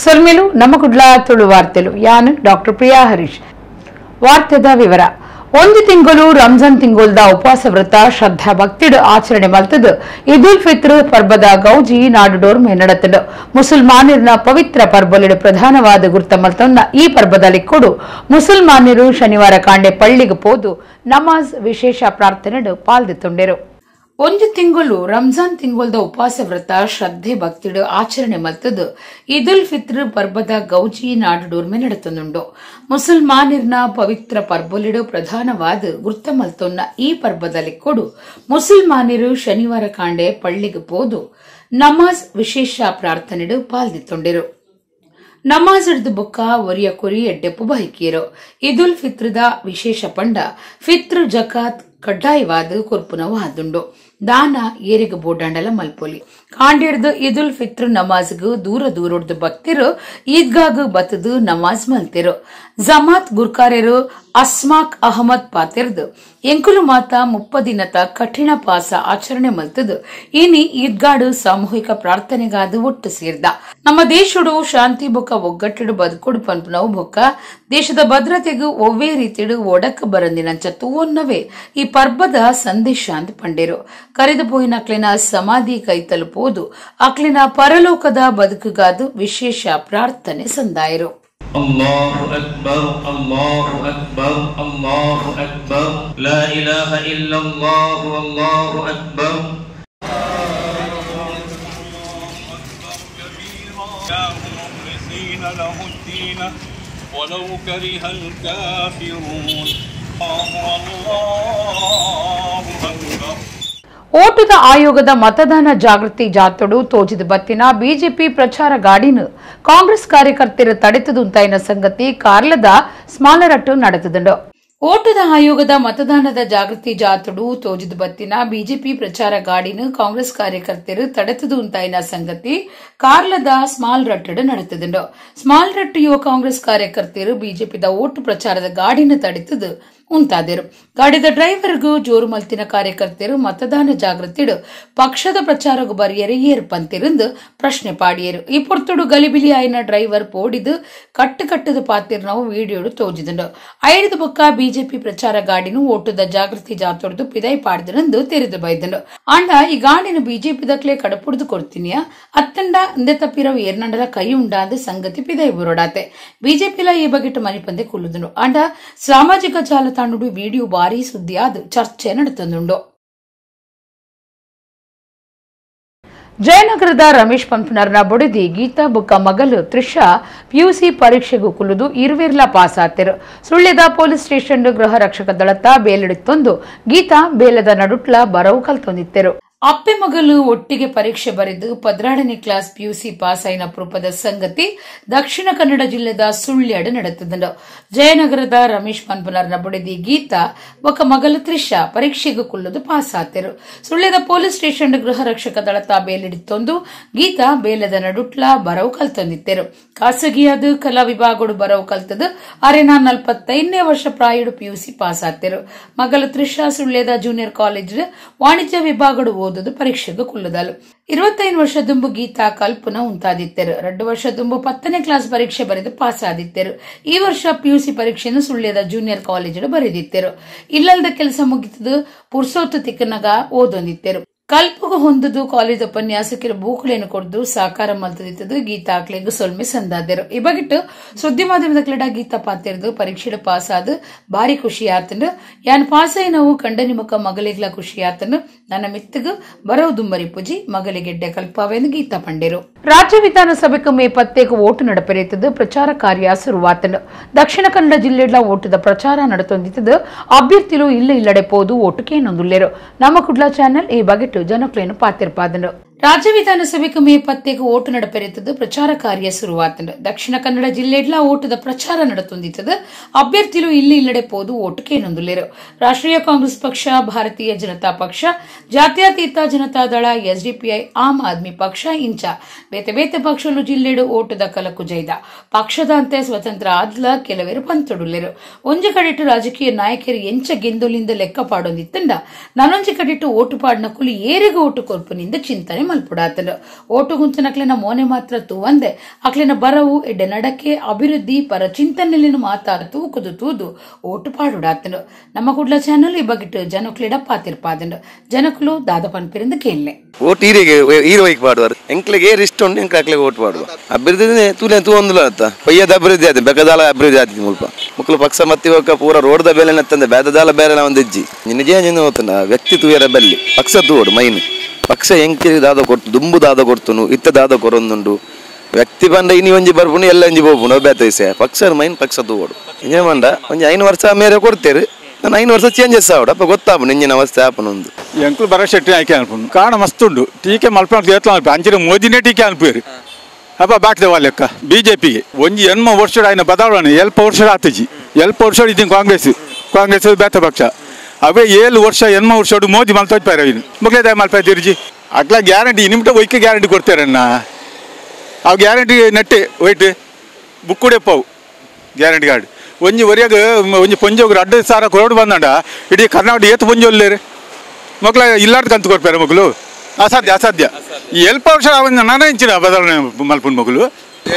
ಸೊಲ್ಮೆಲು ನಮ್ಮ ಕುಡ್ಲ ತುಳು ವಾರ್ತೆಲು ಯಾನು ಡಾಕ್ಟರ್ ಪ್ರಿಯಾ ಹರೀಶ್. ವಾರ್ತೆದ ವಿವರ. ಒಂದು ತಿಂಗಳು ರಂಜಾನ್ ತಿಂಗೊಲ್ದ ಉಪವಾಸ ವ್ರತ ಶ್ರದ್ಧಾ ಭಕ್ತಿಡು ಆಚರಣೆ ಮಲ್ತದು ಈದ್ ಉಲ್ ಫಿತ್ರ್ ಪರ್ಬದ ಗೌಜಿ ನಾಡುಡೋರ್ಮೆ ನಡತದು. ಮುಸಲ್ಮಾನರ್ನ ಪವಿತ್ರ ಪರ್ಬಲಿಡು ಪ್ರಧಾನವಾದ ಗುರ್ತ ಮಲ್ತೊನ್ನ ಈ ಪರ್ಬದಲ್ಲಿ ಕೊಡು ಮುಸಲ್ಮಾನರು ಶನಿವಾರ ಕಾಂಡೆ ಪಳ್ಳಿಗೆ ಪೋದು ನಮಾಜ್ ವಿಶೇಷ ಪ್ರಾರ್ಥನೆಡು ಪಾಲ್ದಿತ್ತುಂಡೆರು. ಒಂದು ತಿಂಗಳು ರಂಜಾನ್ ತಿಂಗೊಲ್ದ ಉಪವಾಸ ವ್ರತ ಶ್ರದ್ಧೆ ಭಕ್ತಿಡು ಆಚರಣೆ ಮಲ್ತದು ಈದ್ ಉಲ್ ಫಿತ್ರ್ ಪರ್ಬದ ಗೌಜಿ ನಾಡುಡೋರ್ಮೆ ನಡತನುಂಡು. ಮುಸಲ್ಮಾನರ್ನ ಪವಿತ್ರ ಪರ್ಬಲಿಡು ಪ್ರಧಾನವಾದ ಗುರ್ತ ಮಲ್ತೊನ್ನ ಈ ಪರ್ಬದಲ್ಲಿ ಕೊಡು ಮುಸಲ್ಮಾನರು ಶನಿವಾರ ಕಾಂಡೆ ಪಳ್ಳಿಗೆ ಪೋದು ನಮಾಜ್ ವಿಶೇಷ ಪ್ರಾರ್ಥನೆಡು ಪಾಲ್ದಿತ್ತುಂಡಿರು. ನಮಾಜ್ ಹಿಡಿದು ಬುಕ್ಕ ಒರಿಯ ಕೊರಿ ಎಡ್ಡೆಪ್ಪು ಬಹಿಕೀರು. ಈದ್ ಉಲ್ ಫಿತ್ರದ ವಿಶೇಷ ಪಂಡ ಫಿತ್ರ್ ಜಕಾತ್ ಕಡ್ಡಾಯವಾದ ಕೊರ್ಪುನವು ಆದುಂಡು. ದಾನ ಏರಿಗ ಬೋಡಾಂಡಲ ಮಲ್ಪೊಲಿ. ಕಾಂಡಿಡ್ದು ಈದ್ ಉಲ್ ಫಿತ್ರ್ ನಮಾಜ್ಗ್ ದೂರ ದೂರೊಡ್ದು ಭಕ್ತಿರು ಈದ್ಗಾಗ್ ಬತ್ತದು ನಮಾಜ್ ಮಲ್ತಿರು. ಜಮಾತ್ ಗುರ್ಕಾರ್ಯರು ಅಸ್ಮಾಕ್ ಅಹಮದ್ ಪಾತಿರ್ದು ಎಂಕುಲು ಮಾತ 30 ದಿನದ ಕಠಿಣ ಪಾಸ ಆಚರಣೆ ಮಲ್ತದು ಇನಿ ಈದ್ಗಾಡು ಸಾಮೂಹಿಕ ಪ್ರಾರ್ಥನೆಗಾದ ಒಟ್ಟು ಸೇರ್ದ. ನಮ್ಮ ದೇಶಡು ಶಾಂತಿ ಬೊಕ್ಕ ಒಗ್ಗಟ್ಟಡು ಬದುಕೊಡು ಪನ್ಪುನವು ಬೊಕ್ಕ ದೇಶದ ಭದ್ರತೆಗೂ ಒವ್ವೇ ರೀತಿಡು ಒಡಕ ಬರಂದಿನಂಚ ತೂವೊನ್ನವೇ ಈ ಪರ್ಬದ ಸಂದೇಶ ಅಂತ ಪಂಡೇರು. ಕರೆದು ಪೋಯಿನ ಅಕ್ಲಿನ ಸಮಾಧಿ ಕೈ ತಲುಪುವುದು ಅಕ್ಲಿನ ಪರಲೋಕದ ಬದುಕುಗಾದು ವಿಶೇಷ ಪ್ರಾರ್ಥನೆ ಸಂದಾಯರು. ಅಲ್ಲಾಹು ಅಕ್ಬರ್, ಅಲ್ಲಾಹು ಅಕ್ಬರ್, ಅಲ್ಲಾಹು ಅಕ್ಬರ್, ಲಾ ಇಲಾಹ ಇಲ್ಲಲ್ಲಾಹು, ಅಲ್ಲಾಹು ಅಕ್ಬರ್. ولو كره الكافرون. الله أكبر. ಓಟುದ ಆಯೋಗದ ಮತದಾನ ಜಾಗೃತಿ ಜಾಥಡು ತೋಜಿದ ಬತ್ತಿನ ಬಿಜೆಪಿ ಪ್ರಚಾರ ಗಾಡಿನ ಕಾಂಗ್ರೆಸ್ ಕಾರ್ಯಕರ್ತರ ತಡೆತದುಂತಾಯಿನ ಸಂಗತಿ ಕಾರ್ಲದ ಸ್ಮಾಲರಟ್ಟು ನಡೆತದುಂಡು. ಓಟದ ಆಯೋಗದ ಮತದಾನದ ಜಾಗೃತಿ ಜಾಥಡು ತೋಜಿದ ಬತ್ತಿನ ಬಿಜೆಪಿ ಪ್ರಚಾರ ಗಾಡಿನ ಕಾಂಗ್ರೆಸ್ ಕಾರ್ಯಕರ್ತರು ತಡೆತದುಂತಾಯಿನ ಸಂಗತಿ ಕಾರ್ಲದ ಸ್ಮಾಲ್ ರಟ್ಟಡು ನಡೆತದುಂಡು. ಸ್ಮಾಲ್ ರಟ್ಟು ಯುವ ಕಾಂಗ್ರೆಸ್ ಕಾರ್ಯಕರ್ತರು ಬಿಜೆಪಿದ ಓಟು ಪ್ರಚಾರದ ಗಾಡಿನ ತಡೆತದು ಉಂತಾದರು. ಗಾಡಿದ ಡ್ರೈವರ್ಗೂ ಜೋರು ಮಲ್ತಿನ ಕಾರ್ಯಕರ್ತರು ಮತದಾನ ಜಾಗೃತಿಡು ಪಕ್ಷದ ಪ್ರಚಾರಗೂ ಬರಿಯರೆ ಏರ್ಪಂತಿருந்து ಪ್ರಶ್ನೆ ಪಾಡಿಯರು. ಈ ಪೊರ್ತುಡು ಗಲಿಬಿಲಿ ಆಯ್ನ ಡ್ರೈವರ್ ಪೋಡಿದು ಕಟ್ಟು ಕಟ್ಟದ ಪಾತಿರ್ನವು ವಿಡಿಯೋಡು ತೋಜಿದುಂಡು. ಐದು ಬೊಕ್ಕ ಬಿಜೆಪಿ ಪ್ರಚಾರ ಗಾಡಿನು ಓಟದ ಜಾಗೃತಿ ಜಾತೊಡ್ದು ಪಿದೈ ಪಾಡ್ದರೆಂದು ತೆರೆದು ಬೈದುಂಡು. ಆಂಡ ಈ ಗಾಡಿನ ಬಿಜೆಪಿ ದಕ್ಲೆ ಕಡಪುಡ್ದು ಕೊಡ್ತೀನಿಯ ಅತ್ತಂಡ ಅಂದೆ ತಪ್ಪಿರವು ಏರ್ನಂಡಲ ಕೈ ಉಂಡಾದ ಸಂಗತಿ ಪಿದೈ ಬುರೋಡಾತೆ. ಬಿಜೆಪಿಲ ಈ ಬಗೆಟ್ ಮನಿಪಂದೆ ಕುಲ್ಲುದುಂಡು. ಆಂಡ ಸಾಮಾಜಿಕ ಜಾಲತಾಣ ವಿಡಿಯೋ ಭಾರಿ ಸುದ್ದಿಯಾದ ಚರ್ಚೆ ನಡೆತಂದುಂಡು. ಜಯನಗರದ ರಮೇಶ್ ಪಂಪ್ನರ್ನ ಬೊಡಿದಿ ಗೀತಾ ಬುಕ್ಕ ಮಗಲು ತ್ರಿಷಾ ಪಿಯುಸಿ ಪರೀಕ್ಷೆಗೂ ಕುಲುದು ಇರುವಿರ್ಲ ಪಾಸ್ ಆತಿರು. ಸುಳ್ಯದ ಪೊಲೀಸ್ ಸ್ಟೇಷನ್ ಗೃಹ ರಕ್ಷಕ ದಳತ್ತ ಬೇಲಿಡುತ್ತೊಂದು ಗೀತಾ ಬೇಲದ ನಡುಟ್ಲ ಬರವು ಕಲ್ತೊಂದಿತ್ತರು. ಅಪ್ಪೆ ಮಗಲು ಒಟ್ಟಿಗೆ ಪರೀಕ್ಷೆ ಬರೆದು 12ನೇ class PUC pass ಆಯಿನ ಅಪರೂಪದ ಸಂಗತಿ ದಕ್ಷಿಣ ಕನ್ನಡ ಜಿಲ್ಲೆದ ಸುಳ್ಯಡು ನಡೆತದಂಡು. ಜಯನಗರದ ರಮೇಶ್ ಪನ್ಪುನರ್ನ ಬುಡಿದಿ ಗೀತಾ ಒಕ್ಕ ಮಗಲು ತ್ರಿಷಾ ಪರೀಕ್ಷೆಗೂ ಕುಲ್ಲದು ಪಾಸ್ ಆತಿರು. ಸುಳ್ಯದ ಪೊಲೀಸ್ ಸ್ಟೇಷನ್ ಗೃಹ ರಕ್ಷಕ ದಳತ ಬೇಲಿಡಿತ್ತೊಂದು ಗೀತಾ ಬೇಲದ ನಡುಟ್ಲ ಬರವು ಕಲ್ತೊಂದಿತ್ತರು. ಖಾಸಗಿಯಾದ ಕಲಾ ವಿಭಾಗಡು ಬರವು ಕಲ್ತದು ಅರೆನ 45ನೇ ವರ್ಷ ಪ್ರಾಯಡು ಪಿಯುಸಿ ಪಾಸ್ ಆತಿರು. ಮಗಲು ತ್ರಿಷಾ ಸುಳ್ಯದ ಜೂನಿಯರ್ ಕಾಲೇಜ್ ವಾಣಿಜ್ಯ ವಿಭಾಗಡು ಓದದು ಪರೀಕ್ಷೆಗೂ ಕುಲ್ಲದಲು. 25 ವರ್ಷ ದುಂಬು ಗೀತಾ ಕಲ್ಪನ ಉಂಟಾದಿತ್ತರು. 2 ವರ್ಷ ದುಂಬು 10ನೇ ಕ್ಲಾಸ್ ಪರೀಕ್ಷೆ ಬರೆದು ಪಾಸ್ ಆದಿತ್ತರು. ಈ ವರ್ಷ ಪಿಯುಸಿ ಪರೀಕ್ಷೆಯನ್ನು ಸುಳ್ಯದ ಜೂನಿಯರ್ ಕಾಲೇಜ್ ಬರೆದಿತ್ತರು. ಇಲ್ಲದ ಕೆಲಸ ಮುಗಿತದು ಪುರ್ಸೋತ್ತು ತಿಕ್ಕನಗ ಓದೊಂದಿತ್ತರು. ಕಲ್ಪಗೂ ಹೊಂದದು ಕಾಲೇಜ್ ಉಪನ್ಯಾಸಕರ ಬೂಕುಳೇನು ಕೊಡ್ದು ಸಾಕಾರ ಮಲ್ತದಿತ್ತದು ಗೀತಾ ಆಕ್ಲೆಗು ಸೊಲ್ಮೆ ಸಂದಾದರು. ಈ ಬಗಿಟ್ಟು ಸುದ್ದಿ ಮಾಧ್ಯಮದ ಕ್ಲಡ ಗೀತಾ ಪಾತಿರ್ದು ಪರೀಕ್ಷೆ ಪಾಸ್ ಆದ ಭಾರಿ ಖುಷಿ ಆತನು. ಯಾನ್ ಪಾಸ್ ನಾವು ಕಂಡನಿ ಮುಖ ಮಗಳಿಗ್ಲ ಖುಷಿ ಆತನು. ನನ್ನ ಮಿತ್ತಗು ಬರವು ಪೂಜಿ ಮಗಳಿಗೆಡ್ಡೆ ಕಲ್ಪಾವೆಂದು ಗೀತಾ ಪಂಡೇರು. ರಾಜ್ಯ ವಿಧಾನಸಭೆಗೆ ಮೇ 10 ಓಟು ನಡಪೆರೆಯುತ್ತದೆ ಪ್ರಚಾರ ಕಾರ್ಯ ಶುರುವಾತನು. ದಕ್ಷಿಣ ಕನ್ನಡ ಜಿಲ್ಲೆಗಳ ಓಟದ ಪ್ರಚಾರ ನಡೆತೊಂದಿತ್ತದು ಅಭ್ಯರ್ಥಿಗಳು ಇಲ್ಲ ಇಲ್ಲಡೆ ಪೋದು ಓಟು ಕೇನೊಂದುಲ್ಲೇರು. ನಮ್ಮ ಕುಡ್ಲ ಚಾನೆಲ್ ಈ ಬಗೆಟ್ಟು ಜನಕ್ಲೇನು ಪಾತಿರ್ಪಾದನು. ರಾಜ್ಯ ವಿಧಾನಸಭೆಗೆ ಮೇ 10 ಓಟು ನಡಪೆರೆಯುತ್ತದೆ ಪ್ರಚಾರ ಕಾರ್ಯ ಶುರುವಾತನು. ದಕ್ಷಿಣ ಕನ್ನಡ ಜಿಲ್ಲೆಡ್ಲ ಓಟದ ಪ್ರಚಾರ ನಡೆತೊಂದಿತ್ತದು ಅಭ್ಯರ್ಥಿಗಳು ಇಲ್ಲಿ ಇಲ್ಲಡೆ ಪೋದು ಓಟು ಕೇನೊಂದುಲ್ಲೇರು. ರಾಷ್ಟ್ರೀಯ ಕಾಂಗ್ರೆಸ್ ಪಕ್ಷ, ಭಾರತೀಯ ಜನತಾ ಪಕ್ಷ, ಜಾತ್ಯತೀತ ಜನತಾದಳ, ಎಸ್ಡಿಪಿಐ, ಆಮ್ ಆದ್ಮಿ ಪಕ್ಷ ಇಂಚ ಬೇತೆ ಬೇತೆ ಪಕ್ಷಲು ಜಿಲ್ಲೆಡು ಓಟದ ಕಲಕು ಜೈದ ಪಕ್ಷದಂತೆ ಸ್ವತಂತ್ರ ಆದ್ಲ ಕೆಲವರು ಪಂತೊಡುಲ್ಲೇರು. ಒಂಜಿ ಕಡೆಟು ರಾಜಕೀಯ ನಾಯಕರು ಎಂಚ ಗೆಂದೊಲಿಂದ ಲೆಕ್ಕ ಪಾಡೊಂದಿತ್ತಂಡ ನಾನೊಂಜಿ ಕಡೆಟು ಓಟು ಪಾಡ್ನ ಕುಲಿ ಏರಿಗೂ ಓಟು ಕೊರ್ಪುನಿಂದ ಚಿಂತನೆ ಮಲ್ಪುಡಾತನು. ಓಟು ಗುಂಚನಕ್ಲೆನ ಮೋನೆ ಮಾತ್ರ ತೂವಂದೆ ಅಕ್ಲೆನ ಬರವು ಎಡ್ಡೆ ನಡಕೆ ಅಭಿವೃದ್ಧಿ ಪರ ಚಿಂತನೆಯನ್ನು ಮಾತಾರ ತೂಕುದು ತೂದು ಓಟು ಪಾಡುಡಾತನು. ನಮ್ಮ ಕುಡ್ಲ ಚಾನಲ್ ಈ ಬಗ್ಗಿಟ್ಟು ಜನಕ್ಲಿಡ ಪಾತಿರ್ಪಾದನು. ಜನಕುಲು ದಾದ ಪನ್ಪಿರಿಂದ ಕೇಳಲೆ ಓಟ್ ಈರಿಗೆ ಈರೋಯ್ಗೆ ಪಾಡುವಾರು ಎಂಕ್ಲೆಗೆ ಏರ್ ಇಷ್ಟ ಉಂಟು ಎಂಕ್ಲೆ ಓಟ್ ಪಾಡುವ ಅಭಿವೃದ್ಧಿ ತೂಲೆ ತೂ ಒಂದುಲ ಅತ್ತ ಪಯ್ಯದ ಅಭಿವೃದ್ಧಿ ಆಯ್ತು ಬೆಕ್ಕದಾಲ ಅಭಿವೃದ್ಧಿ ಆಯ್ತು ಮುಲ್ಪ ಮುಕ್ಳು ಪಕ್ಷ ಮತ್ತಿ ಹೋಗ ಪೂರ ರೋಡ್ದ ಬೇಲೆ ನತ್ತಂದೆ ಬೇದದಾಲ ಬೇರೆ ಒಂದು ಇಜ್ಜಿ ನಿಜ ನಿನ್ನ ಹೋತನ ವ್ಯಕ್ತಿ ತೂಯರ ಬಲ್ಲಿ ಪಕ್ಷ ತೂವಡು ಮೈನ್ ಪಕ್ಷ ಎಂಕೆ ದಾದ ಕೊಡ್ತು ದುಂಬು ದಾದ ಕೊಡ್ತುನು ಇತ್ತ ದಾದ ಕೊರೊಂದುಂಡು ವ್ಯಕ್ತಿ ಬಂದ ಇನಿ ಒಂಜಿ ಬರ್ಪುನು ಎಲ್ಲ ಒಂಜಿ ಬೋಪುನು ಬೇತ ಪಕ್ಷ ಮೈನ್ ಪಕ್ಷ ತೂವಡು ಇಂಜೆ ಬಂಡ ಒಂಜಿ 5 ವರ್ಷ ಮೇರೆ ಕೊಡ್ತೇರು ನಾನು 5 ವರ್ಷ ಚೇಂಜಸ್ ಆವಡ ಅಪ್ಪ ಗೊತ್ತಾಪು ನಿಂಜಿನ ಅವಸ್ಥೆ ಆಪನೊಂದು ಎಂಕುಲು ಬರ ಶೆಟ್ಟಿ ಆಯ್ಕೆ ಅನ್ಪುನು ಕಾರಣ ಮಸ್ತ್ ಉಂಡು ಟೀಕೆ ಮಲ್ಪನ ಏತ್ಲ ಅನ್ಪು ಅಂಚಿನ ಮೋದಿನೇ ಟೀಕೆ ಅನ್ಪೇರು ಅಪ್ಪ ಬಾಕಿದವ ಲೆಕ್ಕ ಬಿಜೆಪಿಗೆ ಒಂಜಿ 8 ವರ್ಷ ಆಯ್ನ ಬದಲಾವಣೆ 7 ವರ್ಷ ಆತಜಿ 7 ವರ್ಷ ಇದ್ದೀನಿ ಕಾಂಗ್ರೆಸ್ ಕಾಂಗ್ರೆಸ್ ಬೇತ ಪಕ್ಷ ಅವೇ 7 ವರ್ಷ 8 ವರ್ಷ ಮೋದಿ ಮಲ್ತೋಜ್ಪಾರ ಮಕ್ಕಳೇ ಮಲ್ಪ ತಿರುಜಿ ಅಟ್ಲ ಗ್ಯಾರಂಟಿ ನಿಮ್ಟ ಒಯ್ಕೆ ಗ್ಯಾರಂಟಿ ಕೊಡ್ತಾರಣ್ಣ ಅವು ಗ್ಯಾರಂಟಿ ನೆಟ್ಟೆ ಒಯ್ಟ್ ಬುಕ್ ಕೂಡ ಗ್ಯಾರಂಟಿ ಕಾರ್ಡ್ ಒಂಜಿ ಒರಿಯಾಗ ಒಂಜಿ ಪೊಂಜೋಗ್ರು 2,500 ಕೊರೋಡು ಬಂದಂಡ ಇಡೀ ಕರ್ನಾಟಕ ಏತು ಪೊಂಜೊಲ್ಲೇರು ಮಕ್ಕಳ ಇಲ್ಲಾರ್ದು ಕಂತು ಕೊಡ್ತಾರೆ ಮಕ್ಕಳು ಅಸಾಧ್ಯ ಅಸಾಧ್ಯ ಈ 7 ವರ್ಷ ನಾನೇ ಇಂಚಿನ ಬದಲಾವಣೆ ಮಲ್ಪುನ ಮಕ್ಕಳು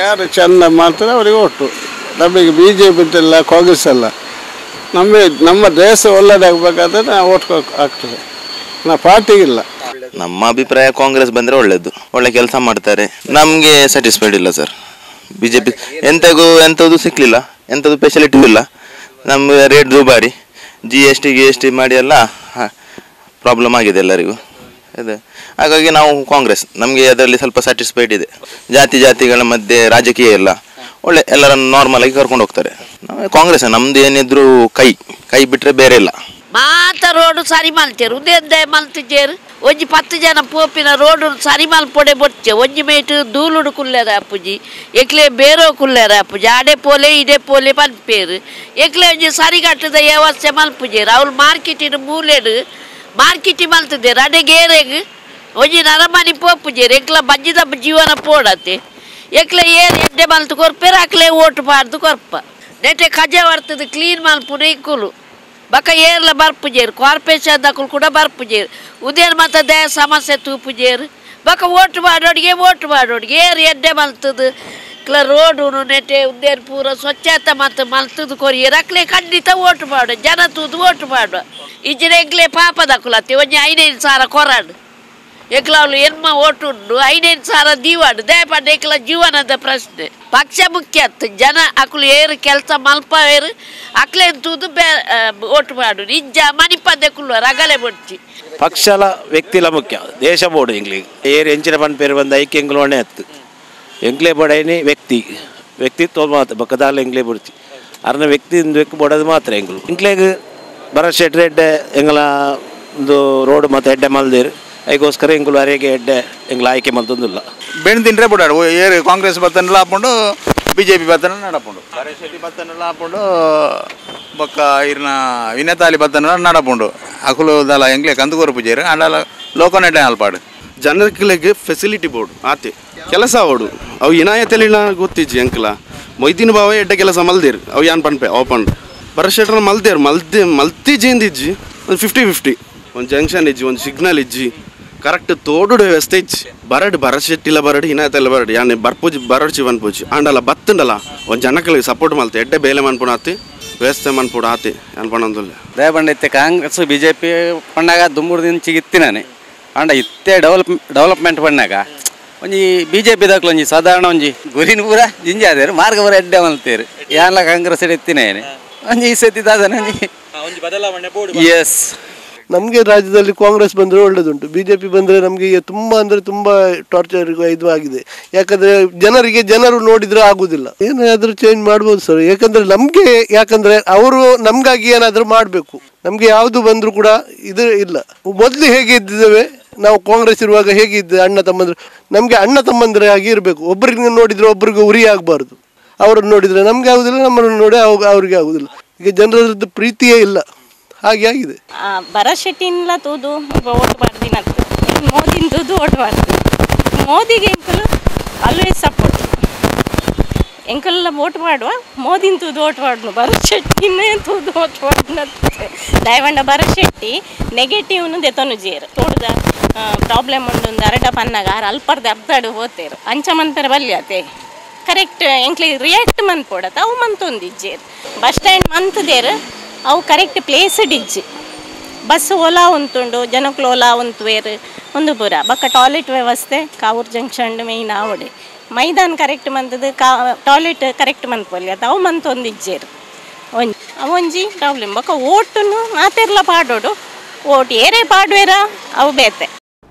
ಯಾರು ಚೆಂದ ಮಾಡ್ತಾರೆ ಅವರಿಗೆ ಒಟ್ಟು. ನಮಗೆ B J P ಅಂತೆಲ್ಲ ಕಾಂಗ್ರೆಸ್ ಅಲ್ಲ, ನಮ್ಮ ನಮ್ಮ ದೇಶ ಒಳ್ಳೆಯದಾಗಬೇಕಾದ್ರೆ ನಾವು ಓಟ್ ಹಾಕ್ತೇವೆ, ನಾವು ಪಾರ್ಟಿಗಿಲ್ಲ. ನಮ್ಮ ಅಭಿಪ್ರಾಯ ಕಾಂಗ್ರೆಸ್ ಬಂದರೆ ಒಳ್ಳೆಯದು, ಒಳ್ಳೆ ಕೆಲಸ ಮಾಡ್ತಾರೆ. ನಮಗೆ ಸ್ಯಾಟಿಸ್ಫೈಡ್ ಇಲ್ಲ sir. B J P ಎಂತಗೂ ಎಂಥದ್ದು ಸಿಕ್ಕಲಿಲ್ಲ, ಎಂಥದ್ದು ಫೆಸಿಲಿಟಿ ಇಲ್ಲ. ನಮ್ಮ ರೇಟ್ ದುಬಾರಿ, G S T G S T ಮಾಡಿ ಎಲ್ಲ ಪ್ರಾಬ್ಲಮ್ ಆಗಿದೆ ಎಲ್ಲರಿಗೂ ಇದೆ. ಹಾಗಾಗಿ ನಾವು ಕಾಂಗ್ರೆಸ್, ನಮಗೆ ಅದರಲ್ಲಿ ಸ್ವಲ್ಪ ಸ್ಯಾಟಿಸ್ಫೈಡ್ ಇದೆ. ಜಾತಿ ಜಾತಿಗಳ ಮಧ್ಯೆ ರಾಜಕೀಯ ಇಲ್ಲ, ಒಳ್ಳೆ ಎಲ್ಲರನ್ನು ನಾರ್ಮಲ್ ಆಗಿ ಕರ್ಕೊಂಡು ಹೋಗ್ತಾರೆ. ನಾವು ಕಾಂಗ್ರೆಸ್, ನಮ್ದು ಏನಿದ್ರು ಕೈ ಕೈ ಬಿಟ್ಟರೆ ಬೇರೆ ಇಲ್ಲ. ಮಾತ ರೋಡು ಸರಿ ಮಲ್ತೇರು ಉಂದೆ ಮಲ್ತಿದ್ದೇರು ಒಂಜಿ 10 ಜನ ಪೋಪಿನ ರೋಡು ಸರಿ ಮಲ್ಪೊಡೆ ಬೊಚ್ಚೆ ಒಂಜಿ ಮೇಟು ದೂಲುಡು ಕುಲ್ಲೇರ ಅಪ್ಪುಜಿ ಎಕ್ಲೆ ಬೇರೋ ಕುಲ್ಲೇರ ಅಪ್ಪುಜಿ ಆಡೆ ಪೋಲೆ ಇಡೆ ಪೋಲೆ ಪನ್ಪೇರು ಎಕ್ಲೆ ಒಂಜಿ ಸರಿಗಟ್ಟದ ವ್ಯವಸ್ಥೆ ಮಲ್ಪುಜೇರು ಅವ್ರು ಮಾರ್ಕೆಟಿನ ಮೂಲೆಡು ಮಾರ್ಕೆಟಿ ಮಲ್ತಿದ್ದೇರು ಅಡೆ ಗೇರೆಗ್ ಒಂಜಿ ನರಮನಿ ಪೋಪುಜೇರು ಎಕ್ಲ ಬಜ್ಜಿದ ಜೀವನ ಪೋಡತೆ ಎಕ್ಲೆ ಏರ್ ಎಡ್ಡೆ ಮಲ್ತು ಕೊರ್ಪೇರು ಅಕ್ಲೆ ಓಟು ಪಾಡ್ದು ಕೊರ್ಪ ನೆಟೆ ಕಜೆ ಬರ್ತದೆ ಕ್ಲೀನ್ ಮಲ್ಪುನ ಇಕ್ಕುಲು ಬಕ ಏರ್ಲ ಬರ್ಪುಜೇರು ಕಾರ್ಪೊರೇಷನ್ ದಕ್ಕಲು ಕೂಡ ಬರ್ಪುಜೇರು ಉದೇನು ಮತ್ತು they ಸಮಸ್ಯೆ ತೂಪುಜೇರು ಬಕ ಓಟು ಮಾಡೋಡಿಗೆ ಓಟು ಮಾಡೋಡಿಗೆ ಏರ್ ಎಡ್ಡೆ ಮಲ್ತದು ಕ್ಲ ರೋಡುನು ನೆಟೆ ಉದೇನು ಪೂರ ಸ್ವಚ್ಛತೆ ಮತ್ತು ಮಲ್ತದು ಕೊರಿಯರ್ ಅಕ್ಲೆ ಖಂಡಿತ ಓಟು ಮಾಡು ಜನ ತೂದು ಓಟು ಮಾಡು ಇಜ್ಜಿನ ಎಂಕ್ಲೆ ಪಾಪ ದಕ್ಕುಲತ್ತಿ ಒಂಜಿ 5,000 ಕೊರಾಡು ಎಕ್ಲವ್ಲು ಎನ್ಮ ಓಟು ಉಂಡು 5,000 ದೀವಾಡು ದಯಪಂಡ ಎಕ್ಲ ಜೀವನದ ಪ್ರಶ್ನೆ. ಪಕ್ಷ ಮುಖ್ಯ ಜನ ಅಕ್ಲು ಏರು ಕೆಲಸ ಮಲ್ಪವೇರು ಅಕ್ಲೆ ತೂದು ಬೇ ಓಟು ಮಾಡು ನಿಜ ಮಣಿಪಂದೆ ಕುಲ್ವ ರಗಲೆ ಬೊಡ್ಚಿ. ಪಕ್ಷಲ ವ್ಯಕ್ತಿಲ ಮುಖ್ಯ ದೇಶ ಬೋರ್ಡು ಎಂಗ್ಲಿಗೆ ಏರು ಎಂಚಿನ ಪನ್ಪೇರು ಬಂದ ಐಕೆ ಎಂಗ್ಲು ಒಣೆ ಹತ್ತು ಎಂಕ್ಲೆ ಬೋಡೈನಿ ವ್ಯಕ್ತಿ ವ್ಯಕ್ತಿತ್ವ ಮಾತ್ರ ಬಕ್ಕದಾಲ ಎಂಗ್ಲೆ ಬೊಡ್ಚಿ ಅರ್ನ ವ್ಯಕ್ತಿ ಬೋಡೋದು ಮಾತ್ರ ಎಂಗ್ಲು ಎಂಕ್ಲೆಗ್ ಭರತ್ ಶೆಟ್ಟಿ ಎಡ್ಡೆ ಎಂಗ್ಲ ಒಂದು ರೋಡ್ ಮತ್ತು ಎಡ್ಡೆ ಮಲ್ದೇರು ಅದಕ್ಕೋಸ್ಕರ ಎಂಗುಲು ಅರೆಗೆ ಎಡ್ಡೆ ಎಂಗ್ಲ ಆಯ್ಕೆ ಮಲ್ತೊಂದಿಲ್ಲ. ಬೆಣ್ಣು ತಿಂದರೆ ಬಿಡಾಡು ಏರು ಕಾಂಗ್ರೆಸ್ ಬತ್ತನೆಲ್ಲ ಹಾಕೊಂಡು B J P ಬತ್ತನ ನಡಪುಂಡು ಭರತ್ ಶೆಟ್ಟಿ ಬತ್ತನೆಲ್ಲ ಹಾಕೊಂಡು ಬೊಕ್ಕ ಇರ್ನ ವಿನತಾಲಿ ಬತ್ತನೆಲ್ಲ ನಡಪುಂಡು ಅಕುಲು ದಲ ಎಂಗ್ಲೆ ಕಂದುಕೂರು ಪೂಜೆರು ಅಂಡಲ ಲೋಕನೆಡ್ಡೆ ಅಲ್ಪಾಡು. ಜನರಿಗೆ ಫೆಸಿಲಿಟಿ ಬೋರ್ಡು ಆತೆ ಕೆಲಸ ಅವಡು ಅವು ಇನಾಯತಲಿನ ಗೊತ್ತಿಜ್ಜಿ ಅಂಕಲ ಮೊಯ್ದಿನ ಭಾವ ಎಡ್ಡೆ ಕೆಲಸ ಮಲ್ದೇರು ಅವು ಯಾನ್ ಪನ್ಪೆ ಅವು ಪಂಡ್ ಭರತ್ ಶೆಟ್ಟರ್ ಮಲ್ದೇರು ಮಲ್ತಿ ಮಲ್ತಿ ಜೇಂದಿಜ್ಜಿ ಒಂದು 50-50 ಒಂದು ಜಂಕ್ಷನ್ ಇಜ್ಜಿ ಒಂದು ಸಿಗ್ನಲ್ ಇಜ್ಜಿ ಕರೆಕ್ಟ್ ತೋಡು ವ್ಯವಸ್ಥೆ ಇಜ್ಜಿ ಬರಡು ಭರತ್ ಶೆಟ್ಟಿಲ ಬರಡು ಇನಾಯತಲ್ಲ ಬರಡು ಯಾನೆ ಬರ್ಪೂಜಿ ಬರಡ್ಚಿ ಪನ್ಪೂಜಿ ಆಂಡಲ ಬತ್ತಂಡಲ ಒಂದು ಜನಗಳಿಗೆ ಸಪೋರ್ಟ್ ಮಲ್ತೆ ಎಡ್ಡೆ ಬೇಲೆ ಮನ್ಪುಣ ಆತಿ ವ್ಯವಸ್ಥೆ ಮನ್ಪುಡ ಆತಿ ಅನ್ಪಣಂದುಲ್ಲ. ದಯಪಂಡ ಇತ್ತೆ ಕಾಂಗ್ರೆಸ್ B J P ಪಂಡಾಗ ದುಂಬುಡು ದಿನ ಇತ್ತಿನಾನೆ ಆಂಡ ಇತ್ತೆ ಡೆವಲಪ್ಮೆಂಟ್ ಪಣ್ಣಾಗ ಒಂಜಿ B J P ದಾಖಲು ಒಂಜಿ ಸಾಧಾರಣ ಒಂಜಿ ಗುರಿನ ಪೂರ ಜಿಂಜಿ ಆದೇರು ಮಾರ್ಗ ಪೂರ ಎಡ್ಡೆ ಮಲ್ತೇರು ಯಾನ್ಲ ಕಾಂಗ್ರೆಸ್ ಇತ್ತಿನೇನೆ ಒಂಜಿ ಈ ಸತಿ ದಾದನೆ ಒಂಜಿ ಬದಲಾವಣೆ ಎಸ್. ನಮಗೆ ರಾಜ್ಯದಲ್ಲಿ ಕಾಂಗ್ರೆಸ್ ಬಂದರೆ ಒಳ್ಳೆಯದುಂಟು, B J P ಬಂದರೆ ನಮಗೆ ತುಂಬ ಅಂದರೆ ತುಂಬ ಟಾರ್ಚರ್ ಇದು ಆಗಿದೆ. ಯಾಕಂದರೆ ಜನರಿಗೆ ಜನರು ನೋಡಿದರೆ ಆಗುವುದಿಲ್ಲ. ಏನಾದರೂ ಚೇಂಜ್ ಮಾಡ್ಬೋದು ಸರ್. ಯಾಕಂದರೆ ನಮಗೆ ಯಾಕಂದರೆ ಅವರು ನಮಗಾಗಿ ಏನಾದರೂ ಮಾಡಬೇಕು. ನಮಗೆ ಯಾವುದು ಬಂದರೂ ಕೂಡ ಇದು ಇಲ್ಲ. ಮೊದಲು ಹೇಗೆ ಇದ್ದಿದ್ದೇವೆ ನಾವು ಕಾಂಗ್ರೆಸ್ ಇರುವಾಗ ಹೇಗೆ ಇದ್ದ ಅಣ್ಣ ತಮ್ಮಂದರು, ನಮಗೆ ಅಣ್ಣ ತಮ್ಮಂದರೆ ಆಗಿ ಇರಬೇಕು. ಒಬ್ಬರಿಗೆ ನೋಡಿದರೆ ಒಬ್ಬರಿಗೆ ಉರಿ ಆಗಬಾರ್ದು. ಅವರನ್ನು ನೋಡಿದರೆ ನಮಗೆ ಆಗುವುದಿಲ್ಲ, ನಮ್ಮನ್ನು ನೋಡಿ ಅವ್ರಿಗೆ ಆಗುವುದಿಲ್ಲ. ಈಗ ಜನರದ್ದು ಪ್ರೀತಿಯೇ ಇಲ್ಲ, ಹಾಗೆ ಆಗಿದೆ. ಭರತ್ ಶೆಟ್ಟಿನ ತೂದು ಓಟ್ ಮಾಡ್ದಿನತ್ತು ಮೋದಿನ ತೂದು ಓಟ್ ಮಾಡ್ತೀನಿ. ಮೋದಿಗೆ ಎಂಕಲು ಆಲ್ವೇಸ್ ಸಪೋರ್ಟ್. ಎಂಕಲ್ಲ ವೋಟ್ ಮಾಡುವ ಮೋದಿನ ತೂದು ವೋಟ್ ಮಾಡುನು ಭರತ್ ಶೆಟ್ಟಿನೇ ತೂದು ವೋಟ್ ಮಾಡುನತ್ತೆ ದಯವಂಡ ಭರತ್ ಶೆಟ್ಟಿ ನೆಗೆಟಿವ್ನು ದೆತೊನು ಜೇರು ತೋಡುದ ಪ್ರಾಬ್ಲಮ್ ಉಂಡು ಅರಡ ಪನ್ನಾಗ ಆರು ಅಲ್ಪರ್ದ ಅರ್ಧಾಡು ಹೋತೇರು ಅಂಚ ಮಂತರ ಬಲ್ಯತೆ ಕರೆಕ್ಟ್ ಎಂಕ್ಲೆ ರಿಯಾಕ್ಟ್ ಮನ್ಪೋಡತ ಅವು ಮಂತೊಂದಿಜ್ಜೇರು ಬಸ್ ಸ್ಟ್ಯಾಂಡ್ ಮಂತದೇರು ಅವು ಕರೆಕ್ಟ್ ಪ್ಲೇಸ್ ಡಿಜ್ಜಿ ಬಸ್ ಓಲಾ ಉಂಟುಂಡು ಜನಕ್ಲು ಓಲಾ ಉಂತುವೇರು ಒಂದು ಪೂರ ಬೊಕ್ಕ ಟಾಯ್ಲೆಟ್ ವ್ಯವಸ್ಥೆ ಕಾವೂರು ಜಂಕ್ಷನ್ ಮೇಯ್ನ್ ಆವಡೆ ಮೈದಾನ ಕರೆಕ್ಟ್ ಮಂತದ್ದು ಕಾ ಟಾಯ್ಲೆಟ್ ಕರೆಕ್ಟ್ ಮನ್ಪೊಲಿ ಅದು ಅವು ಮಂತೊಂದಿಜ್ಜೇರು ಒಂಜಿ ಅವೊಂಜಿ ಪ್ರಾಬ್ಲಮ್ ಬೊಕ್ಕ ಓಟುನು ಮಾತೆರ್ಲ ಪಾಡೋಡು ಓಟು ಏರೇ ಪಾಡುವೇರ ಅವು ಬೇತೆ.